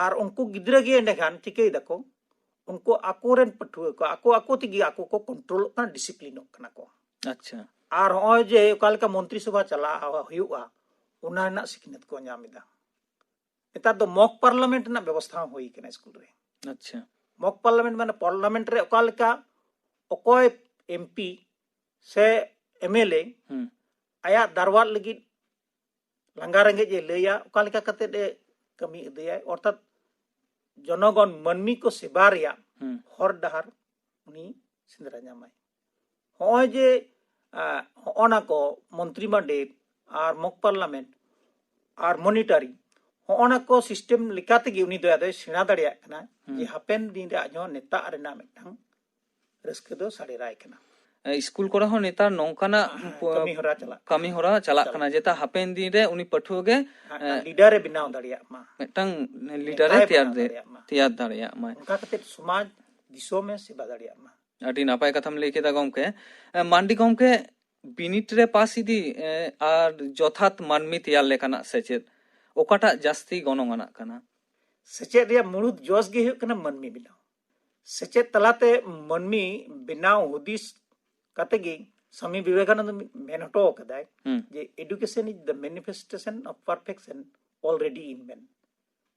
ᱟᱨ ᱩᱱᱠᱩ ᱜᱤᱫᱽᱨᱟᱹ ᱜᱮ ᱮᱸᱰᱮᱠᱷᱟᱱ ᱪᱤᱠᱟᱹᱭ ᱫᱟᱠᱚ, ᱩᱱᱠᱩ ᱟᱠᱚᱨᱮᱱ ᱯᱟᱹᱴᱷᱩᱣᱟᱹ ᱠᱚ ᱟᱠᱚ ᱟᱠᱚ ᱛᱮᱜᱮ ᱟᱠᱚ ᱠᱚ ᱠᱚᱱᱴᱨᱳᱞᱚᱜ ᱠᱟᱱᱟ, ᱰᱤᱥᱤᱯᱞᱤᱱᱚᱜ ᱠᱟᱱᱟ ᱠᱚ᱾ ᱟᱪᱪᱷᱟ᱾ ᱟᱨ ᱦᱚᱸᱜᱼᱚᱭ ᱡᱮ ᱚᱠᱟ ᱞᱮᱠᱟ ᱢᱚᱱᱛᱨᱤ ᱥᱚᱵᱷᱟ ᱪᱟᱞᱟᱣ ᱦᱩᱭᱩᱜᱼᱟ, ᱚᱱᱟ ᱨᱮᱱᱟᱜ ᱥᱤᱠᱷᱱᱟᱹᱛ ᱠᱚ ᱧᱟᱢ ᱮᱫᱟ᱾ ᱱᱮᱛᱟᱨ ᱫᱚ ᱢᱚᱠ ᱯᱟᱨᱞᱟᱢᱮᱱᱴ ᱨᱮᱱᱟᱜ ᱵᱮᱵᱚᱥᱛᱷᱟ ᱦᱚᱸ ᱦᱩᱭ ᱠᱟᱱᱟ ᱥᱠᱩᱞ ᱨᱮ᱾ ᱟᱪᱪᱷᱟ᱾ ᱢᱚᱠ ᱯᱟᱨᱞᱟᱢᱮᱱᱴ ᱢᱟᱱᱮ ᱯᱟᱨᱞᱟᱢᱮᱱᱴ ᱨᱮ ᱚᱠᱟ ᱞᱮᱠᱟ ᱚᱠᱚᱭ ᱮᱢᱯᱤ ᱥᱮ ᱮᱢᱮᱞᱮ ᱦᱩᱸ᱾ ᱟᱭᱟᱜ ᱫᱟᱨᱣᱟᱫ ᱞᱟᱹᱜᱤᱫ ᱞᱟᱸᱜᱟ ᱨᱮᱸᱜᱮᱡ ᱮ ᱞᱟᱹᱭᱟ, ᱚᱠᱟ ᱞᱮᱠᱟ ᱠᱟᱛᱮᱫ ᱮ ᱠᱟᱹᱢᱤ ᱤᱫᱤᱭᱟᱭ, ᱚᱨᱛᱷᱟᱛ ᱡᱚᱱᱚᱜᱚᱱ ᱢᱟᱹᱱᱢᱤ ᱠᱚ ᱥᱮᱵᱟ ᱨᱮᱭᱟᱜ ᱦᱩᱸ᱾ ᱦᱚᱨ ᱰᱟᱦᱟᱨ ᱩᱱᱤ ᱥᱮᱸᱫᱽᱨᱟ ᱧᱟᱢᱟᱭ᱾ ᱦᱚᱸᱜᱼᱚᱭ ᱡᱮ ᱟᱸ, ᱦᱚᱸᱜᱼᱚ ᱱᱟ ᱠᱚ ᱢᱚᱱᱛᱨᱤ ᱢᱟᱰᱮᱨ ᱟᱨ ᱢᱚᱠ ᱯᱟᱨᱞᱟᱢᱮᱱᱴ ᱟᱨ ᱢᱚᱱᱤᱴᱟᱨᱤᱝ, ᱦᱚᱸᱜᱼᱚ ᱱᱟ ᱠᱚ ᱥᱤᱥᱴᱮᱢ ᱞᱮᱠᱟ ᱛᱮᱜᱮ ᱩᱱᱤ ᱫᱚ ᱟᱫᱚᱭ ᱥᱮᱬᱟ ᱫᱟᱲᱮᱭᱟᱜ ᱠᱟᱱᱟ ᱦᱩᱸ᱾ ᱡᱮ ᱦᱟᱯᱮᱱ ᱫᱤᱱ ᱨᱮ ᱟᱡ ᱦᱚᱸ ᱱᱮᱛᱟᱜ ᱨᱮᱱᱟᱜ ᱢᱤᱫᱴᱟᱝ ᱨᱟᱹᱥᱠᱟᱹ ᱫᱚ ᱥᱟᱰᱮᱨᱟᱭ ᱠᱟᱱᱟ᱾ ᱮ, ᱥᱠᱩᱞ ᱠᱚᱨᱮ ᱦᱚᱸ ᱱᱮᱛᱟᱨ ᱱᱚᱝᱠᱟᱱᱟᱜ ᱯᱚ- ᱠᱟᱹᱢᱤ ᱦᱚᱨᱟ ᱪᱟᱞᱟᱜ ᱠᱟᱹᱢᱤ ᱦᱚᱨᱟ ᱪᱟᱞᱟᱜ ᱠᱟᱱᱟ, ᱡᱮᱴᱟ ᱦᱟᱯᱮᱱ ᱫᱤᱱ ᱨᱮ ᱩᱱᱤ ᱯᱟᱹᱴᱷᱩᱣᱟᱹ ᱜᱮ ᱞᱤᱰᱟᱨ ᱮ ᱵᱮᱱᱟᱣ ᱫᱟᱲᱮᱭᱟᱜ ᱢᱟ᱾ ᱢᱤᱫᱴᱟᱝ ᱞᱤᱰᱟᱨ ᱮ ᱱᱮᱛᱟᱭ ᱛᱮᱭᱟᱨ ᱵᱮᱱᱟᱣ ᱫᱮ- ᱫᱟᱲᱮᱭᱟᱜ ᱢᱟ᱾ ᱛᱮᱭᱟᱨ ᱫᱟᱲᱮᱭᱟᱜ ᱢᱟᱭ᱾ ᱚᱱᱠᱟ ᱠᱟᱛᱮ ᱥᱚᱢᱟᱡᱽ ᱫᱤᱥᱚᱢ ᱮ ᱥᱮᱵᱟ ᱫᱟᱲᱮᱭᱟᱜ ᱢᱟ᱾ ᱟᱹᱰᱤ ᱱᱟᱯᱟᱭ ᱠᱟᱛᱷᱟᱢ ᱞᱟᱹᱭ ᱠᱮᱫᱟ ᱜᱚᱢᱠᱮ᱾ ᱮ, ᱢᱟᱱᱰᱤ ᱜᱚᱢᱠᱮ, ᱵᱤᱱᱤᱰ ᱨᱮ ᱯᱟᱥ ᱤᱫᱤ ᱮ, ᱟᱨ ᱡᱚᱛᱷᱟᱛ ᱢᱟᱹᱱᱢᱤ ᱛᱮᱭᱟᱨ ᱞᱮᱠᱟᱱᱟᱜ ᱥᱮᱪᱮᱫ ᱚᱠᱟᱴᱟᱜ ᱡᱟᱹᱥᱛᱤ ᱜᱚᱱᱚᱝ ᱟᱱᱟᱜ ᱠᱟᱱᱟ? ᱥᱮᱪᱮᱫ ᱨᱮᱭᱟᱜ ᱢᱩᱲᱩᱫ ᱡᱚᱥ ᱜᱮ ᱦᱩᱭᱩᱜ ᱠᱟᱱᱟ ᱢᱟᱹᱱᱢᱤ ᱵᱮᱱᱟᱣ᱾ ᱥᱮᱪᱮᱫ ᱛᱟᱞᱟᱛᱮ ᱢᱟᱹᱱᱢᱤ ᱵᱮᱱᱟᱣ ᱦᱩᱫᱤᱥ ᱠᱟᱛᱮ ᱜᱮ ᱥᱟᱢᱤ ᱵᱤᱵᱮᱠᱟᱱᱚᱱᱫᱚ ᱢᱮᱱ ᱦᱚᱴᱚ ᱟᱠᱟᱫᱟᱭ ᱦᱩᱸ᱾ ᱡᱮ education is the manifestation of perfection already in man᱾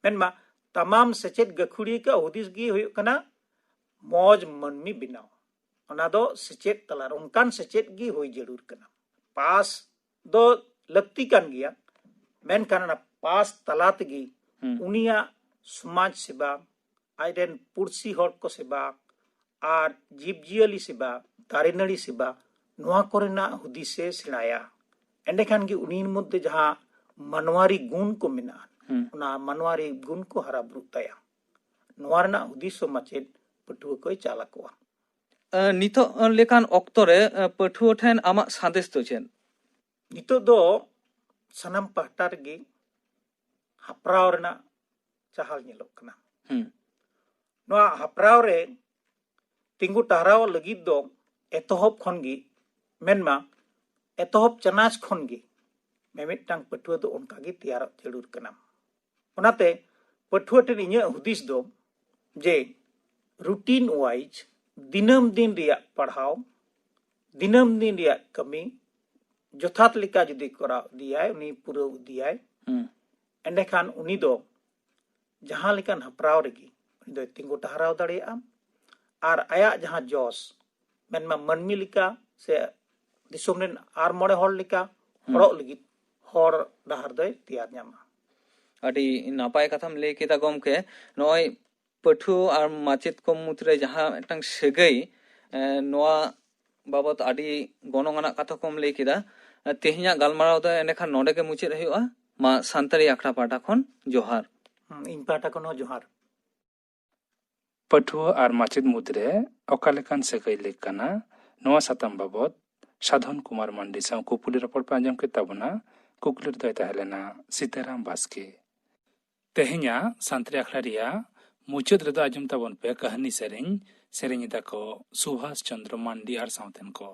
ᱢᱮᱱᱢᱟ ᱛᱟᱢᱟᱢ ᱥᱮᱪᱮᱫ ᱜᱟᱹᱠᱷᱩᱲᱤᱭᱟᱹ ᱠᱚᱣᱟᱜ ᱦᱩᱫᱤᱥ ᱜᱮ ᱦᱩᱭᱩᱜ ᱠᱟᱱᱟ ᱢᱚᱡᱽ ᱢᱟᱹᱱᱢᱤ ᱵᱮᱱᱟᱣ᱾ ᱚᱱᱟ ᱫᱚ ᱥᱮᱪᱮᱫ ᱛᱟᱞᱟᱨᱮ ᱚᱱᱠᱟᱱ ᱥᱮᱪᱮᱫ ᱜᱮ ᱦᱩᱭ ᱡᱟᱹᱨᱩᱲ ᱠᱟᱱᱟ᱾ ᱯᱟᱥ ᱫᱚ ᱞᱟᱹᱠᱛᱤ ᱠᱟᱱ ᱜᱮᱭᱟ, ᱢᱮᱱᱠᱷᱟᱱ ᱚᱱᱟ ᱯᱟᱥ ᱛᱟᱞᱟ ᱛᱮᱜᱮ ᱦᱩᱸ᱾ ᱩᱱᱤᱭᱟᱜ ᱥᱚᱢᱟᱡᱽ ᱥᱮᱵᱟ, ᱟᱡᱨᱮᱱ ᱯᱩᱲᱥᱤ ᱦᱚᱲ ᱠᱚ ᱥᱮᱵᱟ, ᱟᱨ ᱡᱤᱵᱽᱼᱡᱤᱭᱟᱹᱞᱤ ᱥᱮᱵᱟ, ᱫᱟᱨᱮ ᱱᱟᱹᱲᱤ ᱥᱮᱵᱟ, ᱱᱚᱣᱟ ᱠᱚᱨᱮᱱᱟᱜ ᱦᱩᱫᱤᱥᱮ ᱥᱮᱬᱟᱭᱟ᱾ ᱮᱸᱰᱮᱠᱷᱟᱱ ᱜᱮ ᱩᱱᱤ ᱢᱚᱫᱽᱫᱷᱮ ᱡᱟᱦᱟᱸ ᱢᱟᱱᱣᱟᱨᱤ ᱜᱩᱱ ᱠᱚ ᱢᱮᱱᱟᱜᱼᱟ, ᱦᱩᱸ᱾ ᱚᱱᱟ ᱢᱟᱱᱣᱟᱨᱤ ᱜᱩᱱ ᱠᱚ ᱦᱟᱨᱟ ᱵᱩᱨᱩᱜ ᱛᱟᱭᱟ᱾ ᱱᱚᱣᱟ ᱨᱮᱱᱟᱜ ᱦᱩᱫᱤᱥ ᱦᱚᱸ ᱢᱟᱪᱮᱫ ᱯᱟᱹᱴᱷᱩᱣᱟᱹ ᱠᱚᱭ ᱪᱟᱞ ᱟᱠᱚᱣᱟ᱾ ᱮ, ᱱᱤᱛᱚᱜ ᱞᱮᱠᱟᱱ ᱚᱠᱛᱚ ᱨᱮ ᱮ, ᱯᱟᱹᱴᱷᱩᱣᱟᱹ ᱴᱷᱮᱱ ᱟᱢᱟᱜ ᱥᱟᱸᱫᱮᱥ ᱫᱚ ᱪᱮᱫ? ᱱᱤᱛᱚᱜ ᱫᱚ ᱥᱟᱱᱟᱢ ᱯᱟᱦᱴᱟ ᱨᱮᱜᱮ ᱦᱟᱯᱲᱟᱣ ᱨᱮᱱᱟᱜ ᱪᱟᱦᱟᱞ ᱧᱮᱞᱚᱜ ᱠᱟᱱᱟ᱾ ᱦᱩᱸ᱾ ᱱᱚᱣᱟ ᱦᱟᱯᱲᱟᱣ ᱨᱮ ᱛᱤᱸᱜᱩ ᱴᱟᱨᱦᱟᱣ ᱞᱟᱹᱜᱤᱫ ᱫᱚ ᱮᱛᱚᱦᱚᱵ ᱠᱷᱚᱱ ᱜᱮ, ᱢᱮᱱᱢᱟ ᱮᱛᱚᱦᱚᱵ ᱪᱟᱱᱟᱪ ᱠᱷᱚᱱ ᱜᱮ ᱢᱤᱢᱤᱫᱴᱟᱝ ᱯᱟᱹᱴᱷᱩᱣᱟᱹ ᱫᱚ ᱚᱱᱠᱟ ᱜᱮ ᱛᱮᱭᱟᱨᱚᱜ ᱡᱟᱹᱨᱩᱲ ᱠᱟᱱᱟ᱾ ᱚᱱᱟᱛᱮ ᱯᱟᱹᱴᱷᱩᱣᱟᱹ ᱴᱷᱮᱱ ᱤᱧᱟᱹᱜ ᱦᱩᱫᱤᱥ ᱫᱚ ᱡᱮ routine wise ᱫᱤᱱᱟᱹᱢ ᱫᱤᱱ ᱨᱮᱭᱟᱜ ᱯᱟᱲᱦᱟᱣ, ᱫᱤᱱᱟᱹᱢ ᱫᱤᱱ ᱨᱮᱭᱟᱜ ᱠᱟᱹᱢᱤ ᱡᱚᱛᱷᱟᱛ ᱞᱮᱠᱟ ᱡᱩᱫᱤ ᱠᱚᱨᱟᱣ ᱤᱫᱤᱭᱟᱭ, ᱩᱱᱤ ᱯᱩᱨᱟᱹᱣ ᱤᱫᱤᱭᱟᱭ, ᱦᱩᱸ᱾ ᱮᱸᱰᱮᱠᱷᱟᱱ ᱩᱱᱤ ᱫᱚ ᱡᱟᱦᱟᱸ ᱞᱮᱠᱟᱱ ᱦᱟᱯᱲᱟᱣ ᱨᱮᱜᱮ ᱩᱱᱤ ᱫᱚᱭ ᱛᱤᱸᱜᱩ ᱴᱟᱨᱦᱟᱣ ᱫᱟᱲᱮᱭᱟᱜᱼᱟ᱾ ᱟᱨ ᱟᱭᱟᱜ ᱡᱟᱦᱟᱸ ᱡᱚᱥ, ᱢᱮᱱᱢᱟ ᱢᱟᱹᱱᱢᱤ ᱞᱮᱠᱟ ᱥᱮ ᱫᱤᱥᱚᱢ ᱨᱮᱱ ᱟᱨ ᱢᱚᱬᱮ ᱦᱚᱲ ᱞᱮᱠᱟ ᱦᱩᱸ᱾ ᱦᱚᱲᱚᱜ ᱞᱟᱹᱜᱤᱫ ᱦᱚᱨ ᱰᱟᱦᱟᱨ ᱫᱚᱭ ᱛᱮᱭᱟᱨ ᱧᱟᱢᱟ᱾ ᱟᱹᱰᱤ ᱱᱟᱯᱟᱭ ᱠᱟᱛᱷᱟᱢ ᱞᱟᱹᱭ ᱠᱮᱫᱟ ᱜᱚᱢᱠᱮ᱾ ᱱᱚᱜᱼᱚᱭ ᱯᱟᱹᱴᱷᱩᱣᱟᱹ ᱟᱨ ᱢᱟᱪᱮᱫ ᱠᱚ ᱢᱩᱫᱽᱨᱮ ᱡᱟᱦᱟᱸ ᱢᱤᱫᱴᱟᱝ ᱥᱟᱹᱜᱟᱹᱭ, ᱮ, ᱱᱚᱣᱟ ᱵᱟᱵᱚᱛ ᱟᱹᱰᱤ ᱜᱚᱱᱚᱝ ᱟᱱᱟᱜ ᱠᱟᱛᱷᱟ ᱠᱚᱢ ᱞᱟᱹᱭ ᱠᱮᱫᱟ᱾ ᱮ, ᱛᱮᱦᱮᱧᱟᱜ ᱜᱟᱞᱢᱟᱨᱟᱣ ᱫᱚ ᱮᱸᱰᱮᱠᱷᱟᱱ ᱱᱚᱰᱮ ᱜᱮ ᱢᱩᱪᱟᱹᱫ ᱦᱩᱭᱩᱜᱼᱟ᱾ ᱢᱟ ᱥᱟᱱᱛᱟᱲᱤ ᱟᱠᱷᱲᱟ ᱯᱟᱦᱴᱟ ᱠᱷᱚᱱ ᱡᱚᱦᱟᱨ᱾ ᱦᱩᱸ, ᱤᱧ ᱯᱟᱦᱴᱟ ᱠᱷᱚᱱ ᱦᱚᱸ ᱡᱚᱦᱟᱨ᱾ ᱯᱟᱹᱴᱷᱩᱣᱟᱹ ᱟᱨ ᱢᱟᱪᱮᱫ ᱢᱩᱫᱽᱨᱮ ᱚᱠᱟ ᱞᱮᱠᱟᱱ ᱥᱟᱹᱜᱟᱹᱭ ᱞᱮᱠ ᱠᱟᱱᱟ, ᱱᱚᱣᱟ ᱥᱟᱛᱟᱢ ᱵᱟᱵᱚᱛ ᱥᱟᱫᱷᱚᱱ ᱠᱩᱢᱟᱨ ᱢᱟᱱᱰᱤ ᱥᱟᱶ ᱠᱩᱯᱩᱞᱤ ᱨᱚᱯᱚᱲ ᱯᱮ ᱟᱸᱡᱚᱢ ᱠᱮᱫ ᱛᱟᱵᱚᱱᱟ᱾ ᱠᱩᱠᱞᱤ ᱨᱮᱫᱚᱭ ᱛᱟᱦᱮᱸ ᱞᱮᱱᱟ ᱥᱤᱛᱟᱨᱟᱢ ᱵᱟᱥᱠᱮ᱾ ᱛᱮᱦᱮᱧᱟᱜ ᱥᱟᱱᱛᱟᱲᱤ ᱟᱠᱷᱲᱟ ᱨᱮᱭᱟᱜ ᱢᱩᱪᱟᱹᱫ ᱨᱮᱫᱚ ᱟᱸᱡᱚᱢ ᱛᱟᱵᱚᱱ ᱯᱮ ᱠᱟᱹᱦᱱᱤ ᱥᱮᱨᱮᱧ᱾ ᱥᱮᱨᱮᱧ ᱮᱫᱟ ᱠᱚ ᱥᱩᱵᱷᱟᱥ ᱪᱚᱸᱫᱽᱨᱚ ᱢᱟᱱᱰᱤ ᱟᱨ ᱥᱟᱶᱛᱮᱱ ᱠᱚ᱾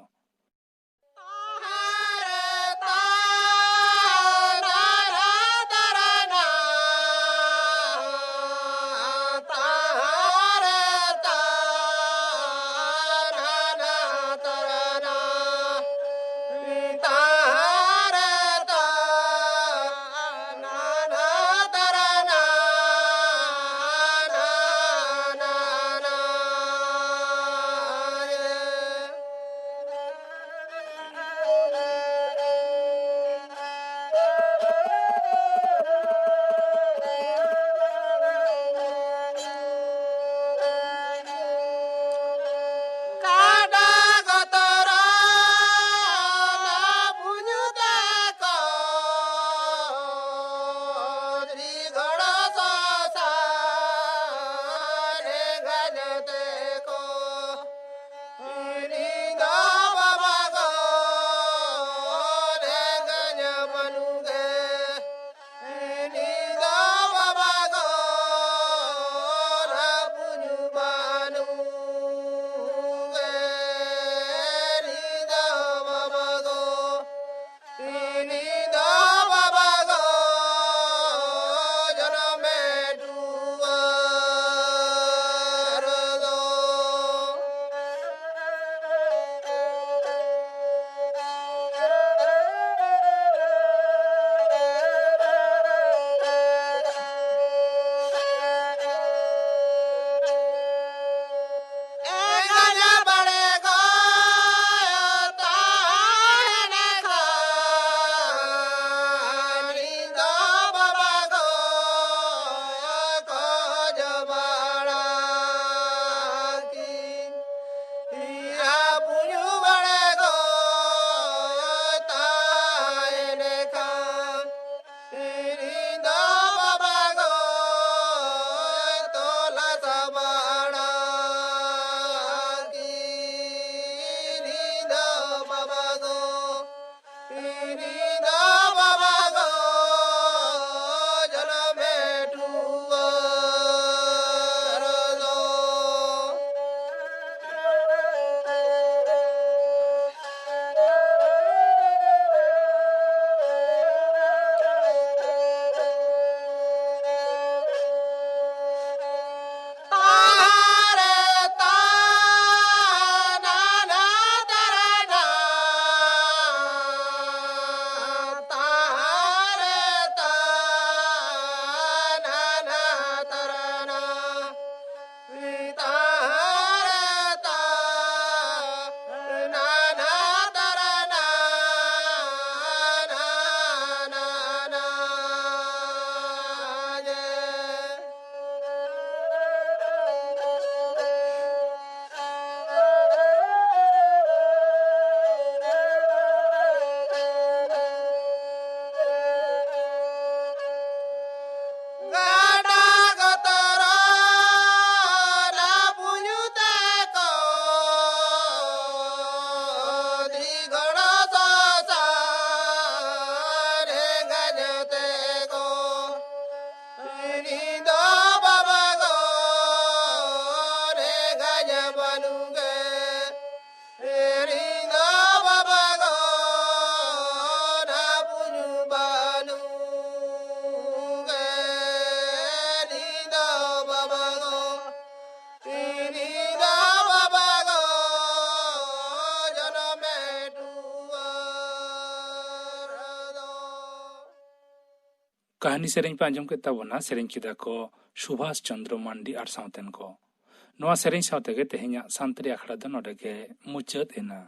ᱠᱟᱹᱦᱱᱤ ᱥᱮᱨᱮᱧ ᱯᱮ ᱟᱸᱡᱚᱢ ᱠᱮᱫ ᱛᱟᱵᱚᱱᱟ, ᱥᱮᱨᱮᱧ ᱠᱮᱫᱟ ᱠᱚ ᱥᱩᱵᱷᱟᱥ ᱪᱚᱱᱫᱨᱚ ᱢᱟᱱᱰᱤ ᱟᱨ ᱥᱟᱶᱛᱮᱱ ᱠᱚ᱾ ᱱᱚᱣᱟ ᱥᱮᱨᱮᱧ ᱥᱟᱶ ᱛᱮᱜᱮ ᱛᱮᱦᱮᱧᱟᱜ ᱥᱟᱱᱛᱟᱲᱤ ᱟᱠᱷᱲᱟ ᱫᱚ ᱱᱚᱰᱮ ᱜᱮ ᱢᱩᱪᱟᱹᱫ ᱮᱱᱟ᱾